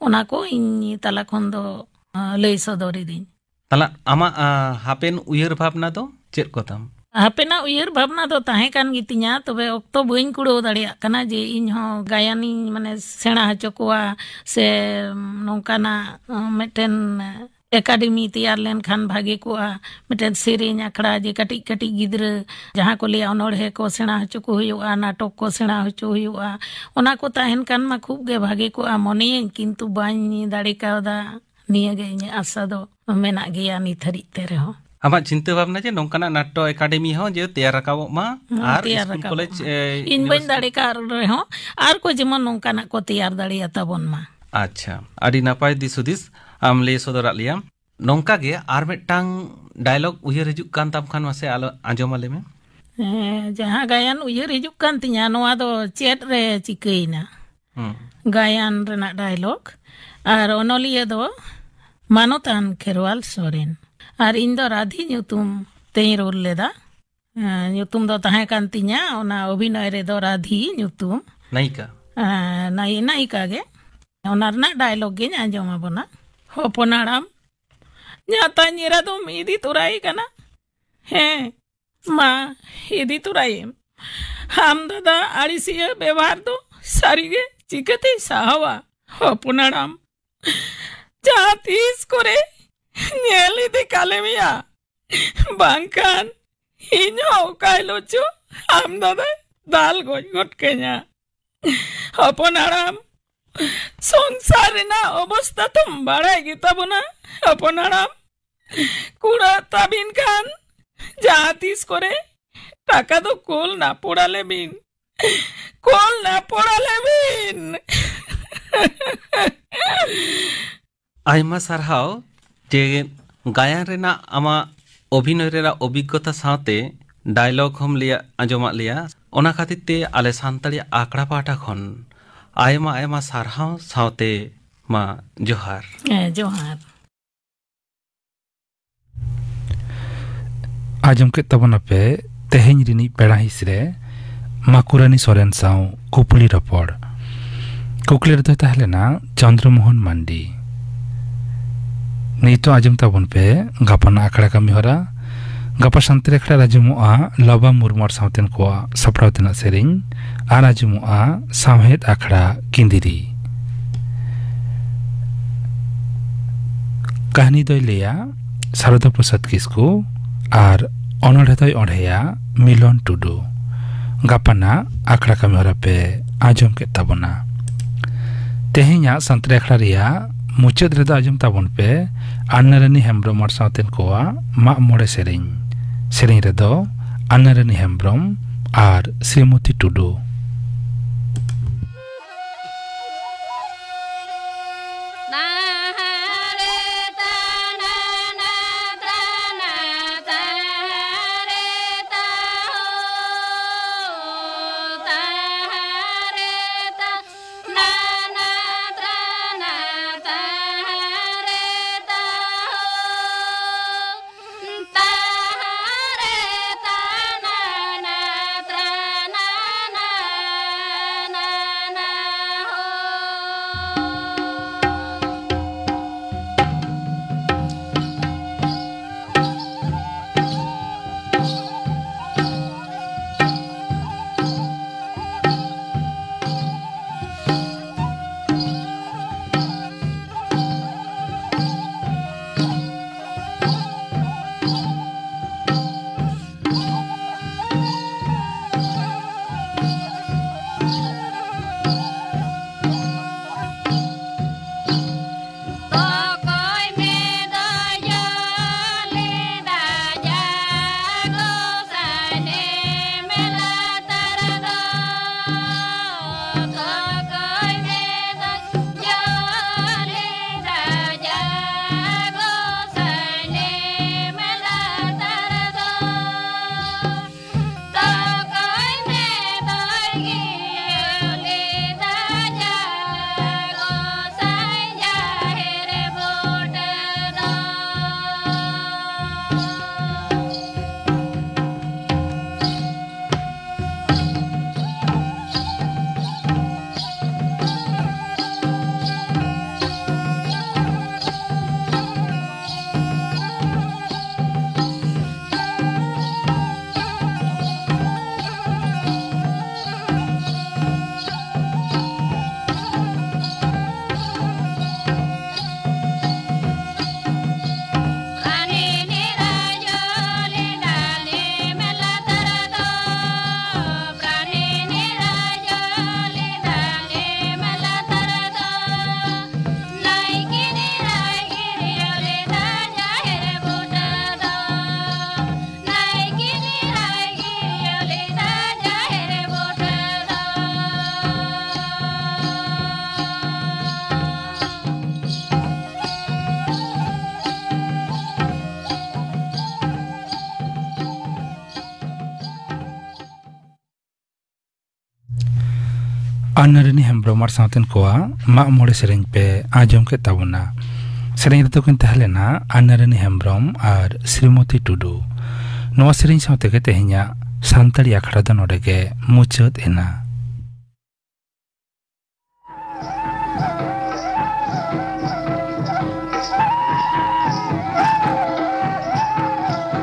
ᱚᱱᱟ ᱠᱚ ᱤᱧ ᱛᱟᱞᱟ ᱠᱷᱚᱱ ᱫᱚ, ᱟᱸ, ᱞᱟᱹᱭ ᱥᱚᱫᱚᱨ ᱤᱫᱟᱹᱧ᱾ ᱛᱟᱦᱞᱮ ᱟᱢᱟᱜ, ᱟ, ᱦᱟᱯᱮᱱ ᱩᱭᱦᱟᱹᱨ ᱵᱷᱟᱵᱽᱱᱟ ᱫᱚ ᱪᱮᱫ ᱠᱚ ᱛᱟᱢ? ᱦᱟᱯᱮᱱᱟᱜ ᱩᱭᱦᱟᱹᱨ ᱵᱷᱟᱵᱽᱱᱟ ᱫᱚ ᱛᱟᱦᱮᱸ ᱠᱟᱱ ᱜᱮᱛᱤᱧᱟ, ᱛᱚᱵᱮ ᱚᱠᱛᱚ ᱵᱟᱹᱧ ᱠᱩᱲᱟᱹᱣ ᱫᱟᱲᱮᱭᱟᱜ ᱠᱟᱱᱟ ᱡᱮ ᱤᱧ ᱦᱚᱸ ᱜᱟᱭᱟᱱᱤᱧ, ᱢᱟᱱᱮ, ᱥᱮᱬᱟ ᱦᱚᱪᱚ ᱠᱚᱣᱟ ᱥᱮ ᱱᱚᱝᱠᱟᱱᱟᱜ, ᱟᱸ, ᱢᱤᱫᱴᱮᱱ ᱮᱠᱟᱰᱮᱢᱤ ᱛᱮᱭᱟᱨ ᱞᱮᱱᱠᱷᱟᱱ ᱵᱷᱟᱜᱮ ᱠᱚᱜᱼᱟ, ᱢᱤᱫᱴᱮᱱ ᱥᱮᱨᱮᱧ ᱟᱠᱷᱲᱟ, ᱡᱮ ᱠᱟᱹᱴᱤᱡ ᱠᱟᱹᱴᱤᱡ ᱜᱤᱫᱽᱨᱟᱹ ᱡᱟᱦᱟᱸ ᱠᱚ ᱞᱟᱹᱭᱟ ᱚᱱᱚᱬᱦᱮ ᱠᱚ ᱥᱮᱬᱟ ᱦᱚᱪᱚ ᱠᱚ ᱦᱩᱭᱩᱜᱼᱟ, ᱱᱟᱴᱚᱠ ᱠᱚ ᱥᱮᱬᱟ ᱦᱚᱪᱚ ᱦᱩᱭᱩᱜᱼᱟ, ᱚᱱᱟ ᱠᱚ ᱛᱟᱦᱮᱱ ᱠᱷᱟᱱ ᱢᱟ ᱠᱷᱩᱵ ᱜᱮ ᱵᱷᱟᱜᱮ ᱠᱚᱜᱼᱟ ᱢᱚᱱᱮᱭᱟᱹᱧ, ᱠᱤᱱᱛᱩ ᱵᱟᱹᱧ ᱫᱟᱲᱮ ᱠᱟᱣᱫᱟ᱾ ᱱᱤᱭᱟᱹᱜᱮ ᱤᱧᱟᱹᱜ ᱟᱥᱟ ᱫᱚ ᱢᱮᱱᱟᱜ ᱜᱮᱭᱟ ᱱᱤᱛ ᱦᱟᱹᱨᱤᱡ ᱛᱮ ᱨᱮᱦᱚᱸ᱾ ᱟᱢᱟᱜ ᱪᱤᱱᱛᱟᱹ ᱵᱷᱟᱵᱽᱱᱟ ᱡᱮ ᱱᱚᱝᱠᱟᱱᱟᱜ ᱱᱟᱴᱴᱚ ᱮᱠᱟᱰᱮᱢᱤ ᱦᱚᱸ ᱡᱮ ᱛᱮᱭᱟᱨ ᱨᱟᱠᱟᱵᱚᱜ ᱢᱟ, ᱦᱚᱸ, ᱟᱨ ᱛᱮᱭᱟᱨ ᱥᱠᱩᱞ ᱨᱟᱠᱟᱵᱚᱜ ᱠᱚᱞᱮᱡᱽ, ᱢᱟ᱾ ᱮ, ᱤᱧ ᱵᱟᱹᱧ ᱤᱭᱩᱱᱤᱵᱷᱟᱨᱥᱤᱴᱤ ᱫᱟᱲᱮ ᱠᱟᱜ ᱨᱮᱦᱚᱸ, ᱟᱨ ᱠᱚ ᱡᱮᱢᱚᱱ ᱱᱚᱝᱠᱟᱱᱟᱜ ᱠᱚ ᱛᱮᱭᱟᱨ ᱫᱟᱲᱮᱭᱟᱛᱟ ᱵᱚᱱ ᱢᱟ᱾ ᱟᱪᱪᱷᱟ, ᱟᱹᱰᱤ ᱱᱟᱯᱟᱭ ᱫᱤᱥ ᱦᱩᱫᱤᱥ ᱟᱢ ᱞᱟᱹᱭ ᱥᱚᱫᱚᱨᱟᱜ ᱞᱮᱭᱟ᱾ ᱱᱚᱝᱠᱟ ᱜᱮ ᱟᱨ ᱢᱤᱫᱴᱟᱝ ᱰᱟᱭᱞᱚᱜ ᱩᱭᱦᱟᱹᱨ ᱦᱤᱡᱩᱜ ᱠᱟᱱ ᱛᱟᱢ ᱠᱷᱟᱱ ᱢᱟᱥᱮ ᱟᱞᱚ ᱟᱸᱡᱚᱢ ᱟᱞᱮ ᱢᱮ᱾ ᱦᱮᱸ, ᱡᱟᱦᱟᱸ ᱜᱟᱭᱟᱱ ᱩᱭᱦᱟᱹᱨ ᱦᱤᱡᱩᱜ ᱠᱟᱱ ᱛᱤᱧᱟᱹ, ᱱᱚᱣᱟ ᱫᱚ ᱪᱮᱫ ᱨᱮ ᱪᱤᱠᱟᱹᱭᱮᱱᱟ? ᱦᱩᱸ᱾ ᱜᱟᱭᱟᱱ ᱨᱮᱱᱟᱜ ᱰᱟᱭᱞᱚᱜ᱾ ᱟᱨ ᱚᱱᱚᱞᱤᱭᱟᱹ ᱫᱚ ᱢᱟᱱᱚᱛᱟᱱ ᱠᱷᱮᱨᱣᱟᱞ ᱥᱚᱨᱮᱱ᱾ ᱟᱨ ᱤᱧ ᱫᱚ ᱨᱟᱫᱷᱤ ᱧᱩᱛᱩᱢ ᱛᱮᱧ ᱨᱳᱞ ᱞᱮᱫᱟ᱾ ᱦᱮᱸ, ᱧᱩᱛᱩᱢ ᱫᱚ ᱛᱟᱦᱮᱸ ᱠᱟᱱ ᱛᱤᱧᱟ ᱚᱱᱟ ᱚᱵᱷᱤᱱᱚᱭ ᱨᱮᱫᱚ ᱨᱟᱫᱷᱤ ᱧᱩᱛᱩᱢ᱾ ᱱᱟᱭᱤᱠᱟ᱾ ᱦᱮᱸ, ᱱᱟᱭ-, ᱱᱟᱭᱤᱠᱟ ᱜᱮ᱾ ᱚᱱᱟ ᱨᱮᱱᱟᱜ ᱰᱟᱭᱞᱚᱜ ᱜᱤᱧ ᱟᱸᱡᱚᱢ ᱟᱵᱚᱱᱟ᱾ ᱦᱚᱯᱚᱱ ᱦᱟᱲᱟᱢ, ᱧᱟᱛᱟ ᱧᱮᱨᱟ ᱫᱚᱢ ᱤᱫᱤ ᱛᱚᱨᱟᱭᱮ ᱠᱟᱱᱟ? ᱦᱮᱸ, ᱢᱟ, ᱤᱫᱤ ᱛᱚᱨᱟᱭᱮᱢ᱾ ᱟᱢ ᱫᱟᱫᱟ ᱟᱹᱲᱤᱥᱤᱭᱟᱹ ᱵᱮᱵᱚᱦᱟᱨ ᱫᱚ ᱥᱟᱹᱨᱤᱜᱮ ᱪᱤᱠᱟᱹᱛᱮᱭ ᱥᱟᱦᱟᱣᱟ? ᱦᱚᱯᱚᱱ ᱦᱟᱲᱟᱢ, ᱡᱟᱦᱟᱸ ᱛᱤᱥ ᱠᱚᱨᱮ ᱧᱮᱞ ᱤᱫᱤ ᱠᱟᱞᱮ ᱢᱮᱭᱟ, ᱵᱟᱝᱠᱷᱟᱱ ᱤᱧ ᱦᱚᱸ ᱚᱠᱟ ᱦᱤᱞᱳᱜ ᱪᱚ ᱟᱢ ᱫᱟᱫᱟᱭ ᱫᱟᱞ ᱜᱚᱡ ᱜᱚᱫ ᱠᱟᱹᱧᱟ᱾ ᱦᱚᱯᱚᱱ ᱦᱟᱲᱟᱢ, ᱥᱚᱝᱥᱟᱨ ᱨᱮᱱᱟᱜ ᱚᱵᱚᱥᱛᱟ ᱛᱚᱢ ᱵᱟᱲᱟᱭ ᱜᱮᱛᱟ ᱵᱚᱱᱟ᱾ ᱦᱚᱯᱚᱱ ᱦᱟᱲᱟᱢ, ᱠᱩᱲᱟᱹᱜ ᱛᱟᱵᱤᱱ ᱠᱷᱟᱱ ᱡᱟᱦᱟᱸ ᱛᱤᱥ ᱠᱚᱨᱮ ᱴᱟᱠᱟ ᱫᱚ ᱠᱳᱞ ᱱᱟᱯᱚᱲ ᱟᱞᱮ ᱵᱤᱱ, ᱠᱳᱞ ᱱᱟᱯᱚᱲ ᱟᱞᱮ ᱵᱤᱱ᱾ ᱟᱭᱢᱟ ᱥᱟᱨᱦᱟᱣ ᱡᱮ ᱜᱟᱭᱟᱱ ᱨᱮᱱᱟᱜ ᱟᱢᱟᱜ ᱚᱵᱷᱤᱱᱚᱭ ᱨᱮᱱᱟᱜ ᱚᱵᱷᱤᱜᱽᱜᱚᱛᱟ ᱥᱟᱶᱛᱮ ᱰᱟᱭᱞᱚᱜ ᱦᱚᱸᱢ ᱞᱟᱹᱭ ᱟᱸᱡᱚᱢᱟᱫ ᱞᱮᱭᱟ᱾ ᱚᱱᱟ ᱠᱷᱟᱹᱛᱤᱨ ᱛᱮ ᱟᱞᱮ ᱥᱟᱱᱛᱟᱲᱤ ᱟᱠᱷᱲᱟ ᱯᱟᱦᱴᱟ ᱠᱷᱚᱱ ᱟᱭᱢᱟ ᱟᱭᱢᱟ ᱥᱟᱨᱦᱟᱣ ᱥᱟᱶᱛᱮ ᱢᱟ ᱡᱚᱦᱟᱨ᱾ ᱦᱮᱸ, ᱡᱚᱦᱟᱨ᱾ ᱟᱸᱡᱚᱢ ᱠᱮᱫ ᱛᱟᱵᱚᱱᱟᱯᱮ ᱛᱮᱦᱮᱧ ᱨᱤᱱᱤᱡ ᱯᱮᱲᱟ ᱦᱤᱸᱥ ᱨᱮ ᱢᱟᱠᱩᱨᱟᱱᱤ ᱥᱚᱨᱮᱱ ᱥᱟᱶ ᱠᱩᱯᱞᱤ ᱨᱚᱯᱚᱲ᱾ ᱠᱩᱠᱞᱤ ᱨᱮᱫᱚᱭ ᱛᱟᱦᱮᱸ ᱞᱮᱱᱟ ᱪᱚᱱᱫᱨᱚ ᱢᱳᱦᱚᱱ ᱢᱟᱱᱰᱤ᱾ ᱱᱤᱛᱚᱜ ᱟᱸᱡᱚᱢ ᱛᱟᱵᱚᱱ ᱯᱮ ᱜᱟᱯᱟᱱᱟᱜ ᱟᱠᱷᱲᱟ ᱠᱟᱹᱢᱤ ᱦᱚᱨᱟ᱾ ᱜᱟᱯᱟ ᱥᱟᱱᱛᱟᱲᱤ ᱟᱠᱷᱲᱟ ᱨᱮ ᱟᱸᱡᱚᱢᱚᱜᱼᱟ ᱞᱚᱵᱟ ᱢᱩᱨᱢᱩ ᱟᱨ ᱥᱟᱶᱛᱮᱱ ᱠᱚᱣᱟᱜ ᱥᱟᱯᱲᱟᱣ ᱛᱮᱱᱟᱜ ᱥᱮᱨᱮᱧ, ᱟᱨ ᱟᱸᱡᱚᱢᱚᱜᱼᱟ ᱥᱟᱶᱦᱮᱫ ᱟᱠᱷᱲᱟ ᱠᱤᱸᱫᱤᱨᱤ᱾ ᱠᱟᱹᱦᱱᱤ ᱫᱚᱭ ᱞᱟᱹᱭᱟ ᱥᱟᱨᱚᱫᱟ ᱯᱨᱚᱥᱟᱫᱽ ᱠᱤᱥᱠᱩ ᱟᱨ ᱚᱱᱚᱬᱦᱮ ᱫᱚᱭ ᱚᱬᱦᱮᱭᱟ ᱢᱤᱞᱚᱱ ᱴᱩᱰᱩ᱾ ᱜᱟᱯᱟᱱᱟᱜ ᱟᱠᱷᱲᱟ ᱠᱟᱹᱢᱤ ᱦᱚᱨᱟ ᱯᱮ ᱟᱸᱡᱚᱢ ᱠᱮᱫ ᱛᱟᱵᱚᱱᱟ᱾ ᱛᱮᱦᱮᱧᱟᱜ ᱥᱟᱱᱛᱟᱲᱤ ᱟᱠᱷᱲᱟ ᱨᱮᱭᱟᱜ ᱢᱩᱪᱟᱹᱫ ᱨᱮᱫᱚ ᱟᱸᱡᱚᱢ ᱛᱟᱵᱚᱱ ᱯᱮ ᱟᱱᱱᱟᱨᱟᱱᱤ ᱦᱮᱢᱵᱽᱨᱚᱢ ᱟᱨ ᱥᱟᱶᱛᱮᱱ ᱠᱚᱣᱟᱜ ᱢᱟᱜ ᱢᱚᱬᱮ ᱥᱮᱨᱮᱧ᱾ ᱥᱮᱨᱮᱧ ᱨᱮᱫᱚ ᱟᱱᱱᱟᱨᱟᱱᱤ ᱦᱮᱢᱵᱽᱨᱚᱢ ᱟᱨ ᱥᱨᱤᱢᱚᱛᱤ ᱴᱩᱰᱩ᱾ ᱟᱱᱱᱟᱨᱟᱱᱤ ᱦᱮᱢᱵᱽᱨᱚᱢ ᱟᱨ ᱥᱟᱶᱛᱮᱱ ᱠᱚᱣᱟᱜ ᱢᱟᱜ ᱢᱚᱬᱮ ᱥᱮᱨᱮᱧ ᱯᱮ ᱟᱸᱡᱚᱢ ᱠᱮᱫ ᱛᱟᱵᱚᱱᱟ᱾ ᱥᱮᱨᱮᱧ ᱨᱮᱫᱚ ᱠᱤᱱ ᱛᱟᱦᱮᱸ ᱞᱮᱱᱟ ᱟᱱᱱᱟᱨᱟᱱᱤ ᱦᱮᱢᱵᱽᱨᱚᱢ ᱟᱨ ᱥᱨᱤᱢᱚᱛᱤ ᱴᱩᱰᱩ᱾ ᱱᱚᱣᱟ ᱥᱮᱨᱮᱧ ᱥᱟᱶ ᱛᱮᱜᱮ ᱛᱮᱦᱮᱧᱟᱜ ᱥᱟᱱᱛᱟᱲᱤ ᱟᱠᱷᱲᱟ ᱫᱚ ᱱᱚᱰᱮ ᱜᱮ ᱢᱩᱪᱟᱹᱫ ᱮᱱᱟ᱾